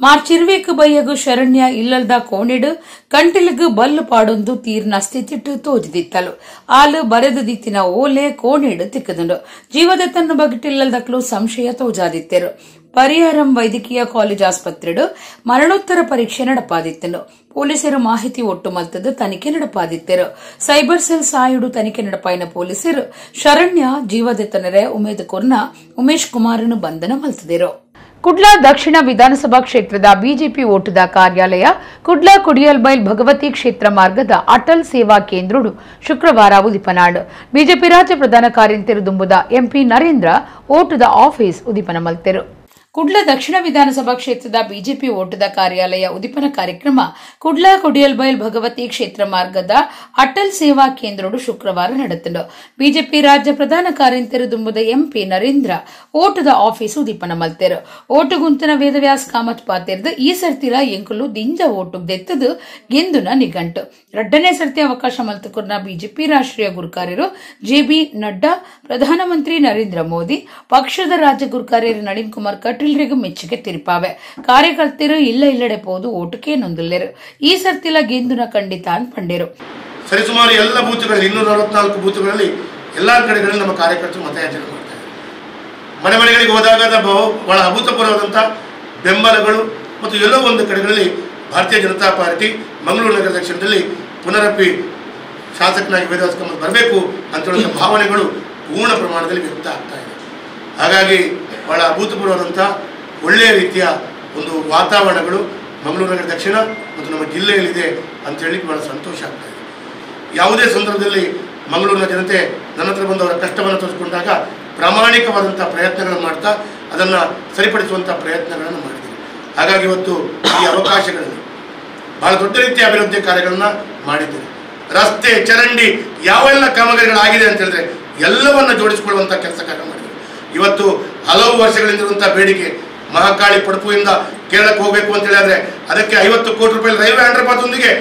ಮಾರ್ಚ್ 20 ಬೈಯಗು ಶರಣ್ಯ ಇಲ್ಲಲ್ದ ಕೋಣೆಡು ಕಂಟಿಲಿಗು ಬಲ್ಲು ಪಾಡೊಂದು ತೀರ್ನ ಸ್ಥಿತಿಟ್ಟು ತೋಜಿದಿತ್ತಲು. ಆಲು ಬರೆದು ದಿತ್ತಿನ ಓಲೆ ಕೋಣೆಡು ತಿಕ್ಕದುಂಡು. ಜೀವದೆತ್ತನ್ನು ಬಗಿಟ್ಟಿಲ್ಲದಕ್ಲು ಸಂಶಯ ತೋಜಾದಿತ್ತೆರು. ಪರಿಹಾರಂ ವೈದ್ಯಕೀಯ ಕಾಲೇಜ್ ಆಸ್ಪತ್ರೆಡು ಮರಣೋತ್ತರ ಪರೀಕ್ಷೆ ನಡಪಾದಿತ್ತನು. ಪೊಲೀಸರು ಮಾಹಿತಿ ಒಟ್ಟು ಮಲ್ತದ್ದು ತನಿಖೆ ನಡಪಾದಿತ್ತರು. ಸೈಬರ್ ಸೆಲ್ ಸಾಯುಡು ತನಿಖೆ ನಡಪಾಯಿನ ಪೊಲೀಸರು ಶರಣ್ಯ ಜೀವದೆತ್ತನರೆ ಉಮೇದ್ ಕೊರ್ನ ಉಮೇಶ್ ಕುಮಾರನು ಬಂಧನ ಮಲ್ತದಿರು. ಕುಡ್ಲಾ ದಕ್ಷಿಣ ವಿಧಾನಸಭಾ ಕ್ಷೇತ್ರದ ಬಿಜೆಪಿ ಓಟುದ ಕಾರ್ಯಾಲಯ ಕುಡ್ಲಾ ಕೊಡಿಯಲ್ಬೈಲ್ ಭಗವತಿ ಕ್ಷೇತ್ರ ಮಾರ್ಗದ ಅಟಲ್ ಸೇವಾ ಕೇಂದ್ರಡು ಶುಕ್ರವಾರ ಉದಿಪನಾಡು. ಬಿಜೆಪಿ ರಾಜ್ಯ ಪ್ರಧಾನ ಕಾರ್ಯಂತೆರು ದುಂಬುದ ಎಂಪಿ ನರೇಂದ್ರ ಓಟುದ ಆಫೀಸ್ ಉದಿಪನ ಮಲ್ತೆರು. ಕುಡ್ಲ ದಕ್ಷಿಣ ವಿಧಾನಸಭಾ ಕ್ಷೇತ್ರದ ಬಿಜೆಪಿ ಓಟದ ಕಾರ್ಯಾಲಯ ಉದಿಪನ ಕಾರ್ಯಕ್ರಮ ಕುಡ್ಲ ಕೊಡಿಯಲ್ಬೈಲ್ ಭಗವತಿ ಕ್ಷೇತ್ರ ಮಾರ್ಗದ ಅಟಲ್ ಸೇವಾ ಕೇಂದ್ರಡು ಶುಕ್ರವಾರ ನಡೆತನು. ಬಿಜೆಪಿ ರಾಜ್ಯ ಪ್ರಧಾನ ಕಾರ್ಯಂತೆರು ದುಂಬುದ ಎಂಪಿ ನರೇಂದ್ರ ಓಟದ ಆಫೀಸ್ ಉದಿಪನ ಮಲ್ತೆರು. ಓಟುಗುಂತನ ವೇದವ್ಯಾಸ್ ಕಾಮತ್ ಪಾತೆರ್ದು ಈ ಸರ್ತಿಲ ಎಂಕುಲು ದಿಂಜ ಓಟು ದೆತ್ತದು ಗೆಂದುನ ನಿಘಂಟು. ಎರಡನೇ ಸರ್ತಿ ಅವಕಾಶ ಮಲ್ತುಕುರ್ನ ಬಿಜೆಪಿ ರಾಷ್ಟ್ರೀಯ ಗುರುಕಾರ್ಯರು ಜೆಬಿ ನಡ್ಡಾ, ಪ್ರಧಾನಮಂತ್ರಿ ನರೇಂದ್ರ ಮೋದಿ, ಪಕ್ಷದ ರಾಜ್ಯ ಗುರುಕಾರ್ಯರು ನಳಿನ್ ಕುಮಾರ್ ಕಟೀಲ್ ಮೆಚ್ಚುಗೆ ತಿರುಪಾವೆ. ಕಾರ್ಯಕರ್ತರು ಇಲ್ಲ ಇಲ್ಲಡೆ ಪೋದು ಓಟುಕೆ ನೊಂದುಲ್ಲೇರು. ಈ ಸರ್ತಿಲ ಗೆಂದುನ ಖಂಡಿತ ಪಂಡೇರು. ಸರಿಸುಮಾರು ಎಲ್ಲ ಬೂತ್ಗಳಲ್ಲಿ 264 ಬೂತ್ಗಳಲ್ಲಿ ಎಲ್ಲ ಕಡೆಗಳಲ್ಲಿ ನಮ್ಮ ಕಾರ್ಯಕರ್ತರು ಮತಯಾಚನೆ ಮಾಡ್ತಾರೆ. ಮನೆ ಮನೆಗಳಿಗೆ ಹೋದಾಗ ಬಹಳ ಅಭೂತಪೂರ್ವವಾದಂಥ ಬೆಂಬಲಗಳು ಮತ್ತು ಎಲ್ಲೋ ಒಂದು ಕಡೆಗಳಲ್ಲಿ ಭಾರತೀಯ ಜನತಾ ಪಾರ್ಟಿ ಮಂಗಳೂರು ನಗರ ದಕ್ಷಿಣದಲ್ಲಿ ಪುನರಪಿ ಶಾಸಕನಾಗಿ ವೇದವ್ಯಾಸ ಕಾಮತ್ ಬರಬೇಕು ಅಂತ ಹೇಳುವಂಥ ಭಾವನೆಗಳು ಪೂರ್ಣ ಪ್ರಮಾಣದಲ್ಲಿ ವ್ಯಕ್ತ ಆಗ್ತಾ ಇದೆ. ಹಾಗಾಗಿ ಬಹಳ ಅಭೂತಪೂರ್ವವಾದಂಥ ಒಳ್ಳೆಯ ರೀತಿಯ ಒಂದು ವಾತಾವರಣಗಳು ಮಂಗಳೂರು ನಗರ ದಕ್ಷಿಣ ಮತ್ತು ನಮ್ಮ ಜಿಲ್ಲೆಯಲ್ಲಿದೆ ಅಂತ ಹೇಳಿ ಬಹಳ ಸಂತೋಷ ಆಗ್ತಾ ಇದೆ. ಯಾವುದೇ ಸಂದರ್ಭದಲ್ಲಿ ಮಂಗಳೂರಿನ ಜನತೆ ನನ್ನ ಹತ್ರ ಬಂದು ಅವರ ಕಷ್ಟವನ್ನು ತೋರಿಸಿಕೊಂಡಾಗ ಪ್ರಾಮಾಣಿಕವಾದಂಥ ಪ್ರಯತ್ನಗಳನ್ನು ಮಾಡ್ತಾ ಅದನ್ನು ಸರಿಪಡಿಸುವಂಥ ಪ್ರಯತ್ನಗಳನ್ನು ಮಾಡಿದ್ದೀವಿ. ಹಾಗಾಗಿ ಇವತ್ತು ಈ ಅವಕಾಶಗಳಲ್ಲಿ ಬಹಳ ದೊಡ್ಡ ರೀತಿಯ ಅಭಿವೃದ್ಧಿ ಕಾರ್ಯಗಳನ್ನು ಮಾಡಿದ್ದೇನೆ. ರಸ್ತೆ, ಚರಂಡಿ ಯಾವೆಲ್ಲ ಕಾಮಗಾರಿಗಳಾಗಿದೆ ಅಂತ ಹೇಳಿದ್ರೆ ಎಲ್ಲವನ್ನು ಜೋಡಿಸಿಕೊಳ್ಳುವಂಥ ಕೆಲಸ ಕಾರ್ಯ ಮಾಡಿದ್ದೇವೆ. ಇವತ್ತು ಹಲವು ವರ್ಷಗಳಿಂದಿರುವಂಥ ಬೇಡಿಕೆ ಮಹಾಕಾಳಿ ಪಡಪುವಿಂದ ಕೇರಳಕ್ಕೆ ಹೋಗಬೇಕು ಅಂತ ಹೇಳಿದ್ರೆ ಅದಕ್ಕೆ 50 ಕೋಟಿ ರೂಪಾಯಿ ರೈಲ್ವೆ ಅಂಡರ್ಪಾಸ್ದೊಂದಿಗೆ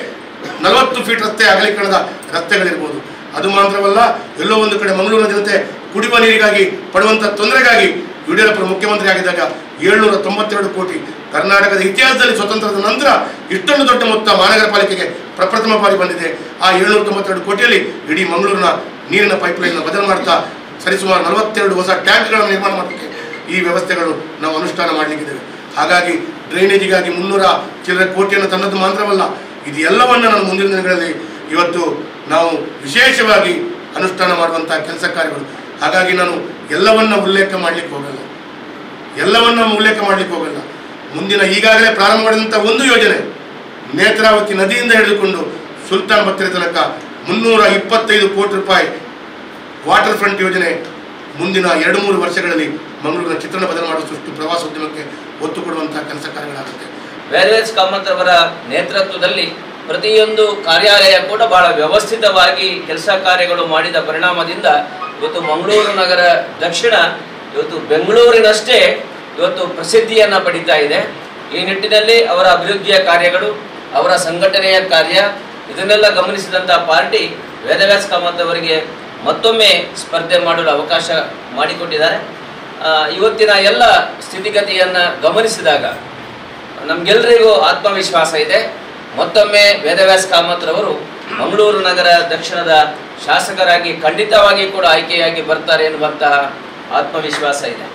40 ಫೀಟ್ ರಸ್ತೆ ಅಗಲೀಕರಣದ ರಸ್ತೆಗಳಿರ್ಬೋದು. ಅದು ಮಾತ್ರವಲ್ಲ, ಎಲ್ಲೋ ಒಂದು ಕಡೆ ಮಂಗಳೂರಿನ ಜನತೆ ಕುಡಿಯುವ ನೀರಿಗಾಗಿ ಪಡುವಂಥ ತೊಂದರೆಗಾಗಿ ಯಡಿಯೂರಪ್ಪರು ಮುಖ್ಯಮಂತ್ರಿ ಆಗಿದ್ದಾಗ 792 ಕೋಟಿ, ಕರ್ನಾಟಕದ ಇತಿಹಾಸದಲ್ಲಿ ಸ್ವತಂತ್ರದ ನಂತರ ಇಷ್ಟೊಂದು ದೊಡ್ಡ ಮೊತ್ತ ಮಹಾನಗರ ಪಾಲಿಕೆಗೆ ಪ್ರಪ್ರಥಮ ಬಾರಿ ಬಂದಿದೆ. ಆ 792 ಕೋಟಿಯಲ್ಲಿ ಇಡೀ ಮಂಗಳೂರಿನ ನೀರಿನ ಪೈಪ್ಲೈನ್ ಬದಲು ಮಾಡ್ತಾ ಸರಿಸುಮಾರು 42 ಹೊಸ ಟ್ಯಾಂಕ್ಗಳನ್ನು ನಿರ್ಮಾಣ ಮಾಡಲಿಕ್ಕೆ ಈ ವ್ಯವಸ್ಥೆಗಳು ನಾವು ಅನುಷ್ಠಾನ ಮಾಡಲಿಕ್ಕಿದ್ದೇವೆ. ಹಾಗಾಗಿ ಡ್ರೈನೇಜಿಗಾಗಿ 300 ಚಿಲ್ಲರೆ ಕೋಟಿಯನ್ನು ತಂದದ್ದು ಮಾತ್ರವಲ್ಲ, ಇದು ಎಲ್ಲವನ್ನು ನಾನು ಮುಂದಿನ ದಿನಗಳಲ್ಲಿ ಇವತ್ತು ನಾವು ವಿಶೇಷವಾಗಿ ಅನುಷ್ಠಾನ ಮಾಡುವಂಥ ಕೆಲಸ ಕಾರ್ಯಗಳು. ಹಾಗಾಗಿ ನಾನು ಎಲ್ಲವನ್ನ ಉಲ್ಲೇಖ ಮಾಡಲಿಕ್ಕೆ ಹೋಗಲ್ಲ, ಮುಂದಿನ ಈಗಾಗಲೇ ಪ್ರಾರಂಭ ಮಾಡಿದಂಥ ಒಂದು ಯೋಜನೆ ನೇತ್ರಾವತಿ ನದಿಯಿಂದ ಹಿಡಿದುಕೊಂಡು ಸುಲ್ತಾನ್ ಬತ್ತೇರಿ ತನಕ 325 ಕೋಟಿ ರೂಪಾಯಿ ವಾಟರ್ ಫ್ರಂಟ್ ಯೋಜನೆ ಮುಂದಿನ 2-3 ವರ್ಷಗಳಲ್ಲಿ ಮಂಗಳೂರಿನ ಚಿತ್ರಣ ಬದಲು ಮಾಡುವಷ್ಟು ಪ್ರವಾಸೋದ್ಯಮಕ್ಕೆ ಒತ್ತು ಕೊಡುವಂತಹ ಕೆಲಸ ಕಾರ್ಯಗಳಾಗುತ್ತೆ. ವೇದವ್ಯಾಸ ಕಾಮತ್ ಅವರ ನೇತೃತ್ವದಲ್ಲಿ ಪ್ರತಿಯೊಂದು ಕಾರ್ಯಾಲಯ ಕೂಡ ಬಹಳ ವ್ಯವಸ್ಥಿತವಾಗಿ ಕೆಲಸ ಕಾರ್ಯಗಳು ಮಾಡಿದ ಪರಿಣಾಮದಿಂದ ಇವತ್ತು ಮಂಗಳೂರು ನಗರ ದಕ್ಷಿಣ ಇವತ್ತು ಬೆಂಗಳೂರಿನಷ್ಟೇ ಇವತ್ತು ಪ್ರಸಿದ್ಧಿಯನ್ನು ಪಡೀತಾ ಇದೆ. ಈ ನಿಟ್ಟಿನಲ್ಲಿ ಅವರ ಅಭಿವೃದ್ಧಿಯ ಕಾರ್ಯಗಳು, ಅವರ ಸಂಘಟನೆಯ ಕಾರ್ಯ ಇದನ್ನೆಲ್ಲ ಗಮನಿಸಿದಂಥ ಪಾರ್ಟಿ ವೇದವ್ಯಾಸ ಕಾಮತ್ ಅವರಿಗೆ ಮತ್ತೊಮ್ಮೆ ಸ್ಪರ್ಧೆ ಮಾಡಲು ಅವಕಾಶ ಮಾಡಿಕೊಟ್ಟಿದ್ದಾರೆ. ಇವತ್ತಿನ ಎಲ್ಲ ಸ್ಥಿತಿಗತಿಯನ್ನು ಗಮನಿಸಿದಾಗ ನಮಗೆಲ್ಲರಿಗೂ ಆತ್ಮವಿಶ್ವಾಸ ಇದೆ. ಮತ್ತೊಮ್ಮೆ ವೇದವ್ಯಾಸ ಕಾಮತ್ ರವರು ಮಂಗಳೂರು ನಗರ ದಕ್ಷಿಣದ ಶಾಸಕರಾಗಿ ಖಂಡಿತವಾಗಿ ಕೂಡ ಆಯ್ಕೆಯಾಗಿ ಬರ್ತಾರೆ ಎನ್ನುವಂತಹ ಆತ್ಮವಿಶ್ವಾಸ ಇದೆ.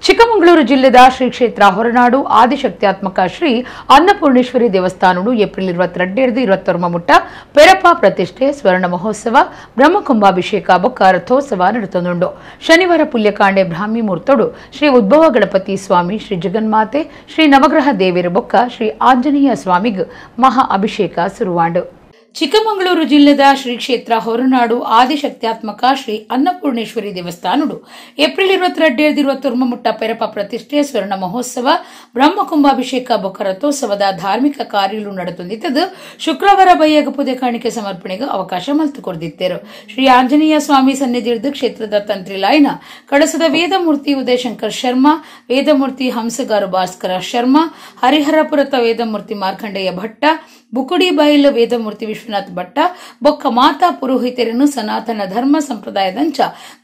ಚಿಕ್ಕಮಗಳೂರು ಜಿಲ್ಲೆದ ಶ್ರೀ ಕ್ಷೇತ್ರ ಹೊರನಾಡು ಆದಿಶಕ್ತ್ಯಾತ್ಮಕ ಶ್ರೀ ಅನ್ನಪೂರ್ಣೇಶ್ವರಿ ದೇವಸ್ಥಾನವು ಏಪ್ರಿಲ್ 22 23 ಮುಟ್ಟ ಪೆರಪ ಪ್ರತಿಷ್ಠೆ, ಸ್ವರ್ಣ ಮಹೋತ್ಸವ, ಬ್ರಹ್ಮಕುಂಭಾಭಿಷೇಕ ಬೊಕ್ಕ ರಥೋತ್ಸವ ನಡೆತನುಂಡು. ಶನಿವಾರ ಪುಲ್ಯಕಾಂಡೆ ಬ್ರಾಹ್ಮಿ ಮುಹೂರ್ತಡು ಶ್ರೀ ಉದ್ಭವ ಗಣಪತಿ ಸ್ವಾಮಿ, ಶ್ರೀ ಜಗನ್ಮಾತೆ, ಶ್ರೀ ನವಗ್ರಹ ದೇವಿರ ಬೊಕ್ಕ ಶ್ರೀ ಆಂಜನೇಯ ಸ್ವಾಮಿಗೆ ಮಹಾ ಅಭಿಷೇಕ ಸುರುವಾಂಡು. ಚಿಕ್ಕಮಗಳೂರು ಜಿಲ್ಲೆದ ಶ್ರೀ ಕ್ಷೇತ್ರ ಹೊರನಾಡು ಆದಿಶಕ್ತ್ಯಾತ್ಮಕ ಶ್ರೀ ಅನ್ನಪೂರ್ಣೇಶ್ವರಿ ದೇವಸ್ಥಾನಡು ಏಪ್ರಿಲ್ 22 ಮುಟ್ಟ ಪೆರಪ ಪ್ರತಿಷ್ಠೆ ಸ್ವರ್ಣ ಮಹೋತ್ಸವ ಬ್ರಹ್ಮಕುಂಭಾಭಿಷೇಕ ಬೊಕ್ಕ ರಥೋತ್ಸವದ ಧಾರ್ಮಿಕ ಕಾರ್ಯಗಳು ನಡೆತೊಂದಿತ್ತದು ಶುಕ್ರವಾರ ಬಯ್ಯಗ ಪೂಜೆ ಕಾಣಿಕೆ ಸಮರ್ಪಣೆಗೆ ಅವಕಾಶ ಮಲ್ತುಕೊರ್ದಿತ್ತೇರು. ಶ್ರೀ ಆಂಜನೇಯ ಸ್ವಾಮಿ ಸನ್ನಿಧಿರ್ದು ಕ್ಷೇತ್ರದ ತಂತ್ರಿ ಲಾಯನ ಕಳಸದ ವೇದಮೂರ್ತಿ ಉದಯಶಂಕರ್ ಶರ್ಮಾ, ವೇದಮೂರ್ತಿ ಹಂಸಗಾರು ಭಾಸ್ಕರ ಶರ್ಮಾ, ಹರಿಹರಪುರತ ವೇದಮೂರ್ತಿ ಮಾರ್ಕಂಡೇಯ ಭಟ್ಟ, ಬುಕುಡಿಬೈಲ್ ವೇದಮೂರ್ತಿ ವಿಶ್ವನಾಥ್ ಭಟ್ಟ ಬೊಕ್ಕ ಮಾತಾ ಪುರೋಹಿತರನ್ನು ಸನಾತನ ಧರ್ಮ ಸಂಪ್ರದಾಯದಂಚ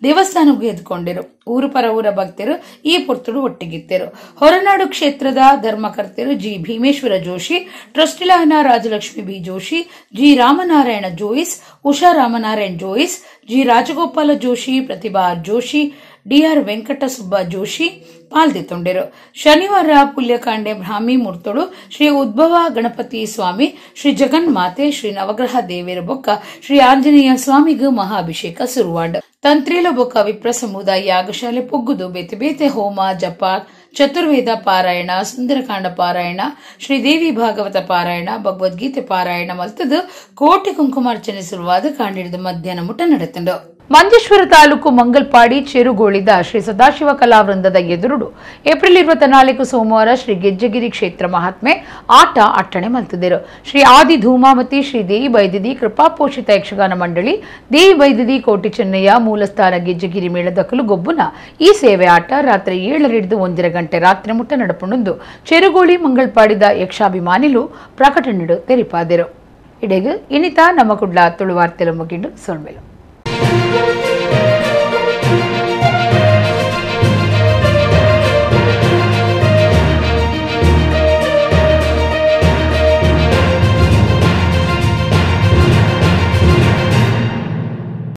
ದೇವಸ್ಥಾನಕ್ಕೆ ಎದ್ಕೊಂಡಿರು. ಊರು ಪರ ಊರ ಭಕ್ತರು ಈ ಪೊರ್ತುಡು ಒಟ್ಟಿಗಿತ್ತರು. ಹೊರನಾಡು ಕ್ಷೇತ್ರದ ಧರ್ಮಕರ್ತರು ಜಿ ಭೀಮೇಶ್ವರ ಜೋಶಿ, ಟ್ರಸ್ಟಿಲಾಯನ Rajalakshmi B Joshi, G Ramanarayana Jois, Usha Ramanarayana Jois, G Rajagopala Joshi, Pratibha R Joshi, DR Venkatasubba Joshi ಪಾಲ್ದಿತ್ತೊಂಡಿರು. ಶನಿವಾರ ಪುಲ್ಯಕಾಂಡೆ ಬ್ರಾಹ್ಮಿ ಮೂರ್ತಳು ಶ್ರೀ ಉದ್ಭವ ಗಣಪತಿ ಸ್ವಾಮಿ, ಶ್ರೀ ಜಗನ್ಮಾತೆ, ಶ್ರೀ ನವಗ್ರಹ ದೇವಿಯರ ಬೊಕ್ಕ ಶ್ರೀ ಆಂಜನೇಯ ಸ್ವಾಮಿಗೂ ಮಹಾಭಿಷೇಕ ಸುರುವಾಂಡ್. ತಂತ್ರಿಲ ಬೊಕ್ಕ ವಿಪ್ರ ಸಮುದಾಯ ಯಾಗಶಾಲೆ ಪೊಗ್ಗುದು ಬೇತೆ ಬೇತೆ ಹೋಮ ಜಪ, ಚತುರ್ವೇದ ಪಾರಾಯಣ, ಸುಂದರಕಾಂಡ ಪಾರಾಯಣ, ಶ್ರೀದೇವಿ ಭಾಗವತ ಪಾರಾಯಣ, ಭಗವದ್ಗೀತೆ ಪಾರಾಯಣ ಮಲ್ತದು ಕೋಟಿ ಕುಂಕುಮಾರ್ಚನೆ ಸುರುವಾದ ಕಾಂಡಿಡಿದ ಮಧ್ಯಾಹ್ನ ಮುಟ ನಡೆತಂಡು. ಮಂಜೇಶ್ವರ ತಾಲೂಕು ಮಂಗಲ್ಪಾಡಿ ಚೆರುಗೋಳಿದ ಶ್ರೀ ಸದಾಶಿವ ಕಲಾವೃಂದದ ಎದುರುಡು ಏಪ್ರಿಲ್ 24 ಸೋಮವಾರ ಶ್ರೀ ಗೆಜ್ಜೆಗಿರಿ ಕ್ಷೇತ್ರ ಮಹಾತ್ಮೆ ಆಟ ಅಟ್ಟಣೆ ಮಲ್ತಿದ್ದರು. ಶ್ರೀ ಆದಿ ಧೂಮಾವತಿ ಶ್ರೀ ದೇಯಿ ಬೈದಿದಿ ಕೃಪಾಪೋಷಿತ ಯಕ್ಷಗಾನ ಮಂಡಳಿ ದೇಯಿ ಬೈದಿದಿ ಕೋಟಿ ಚೆನ್ನಯ್ಯ ಮೂಲಸ್ಥಾನ ಗೆಜ್ಜೆಗಿರಿ ಮೇಳದಕಲು ಗೊಬ್ಬುನ ಈ ಸೇವೆ ಆಟ ರಾತ್ರಿ 7 1:30 ಗಂಟೆ ರಾತ್ರಿ ಮುಟ್ಟ ನಡಪುಣಂದು ಚೆರುಗೋಳಿ ಮಂಗಲ್ಪಾಡಿದ ಯಕ್ಷಾಭಿಮಾನಿಲು ಪ್ರಕಟಣೆಡು ತೆರಿಪಾದರು. ಇಡೆಗು ಇನಿತಾ ನಮ್ಮ ಕುಡ್ಲ ತುಳುವಾರ್ತೆಲು ಮುಗಿಂಡು ಸೊಳ್ಮೆಲು.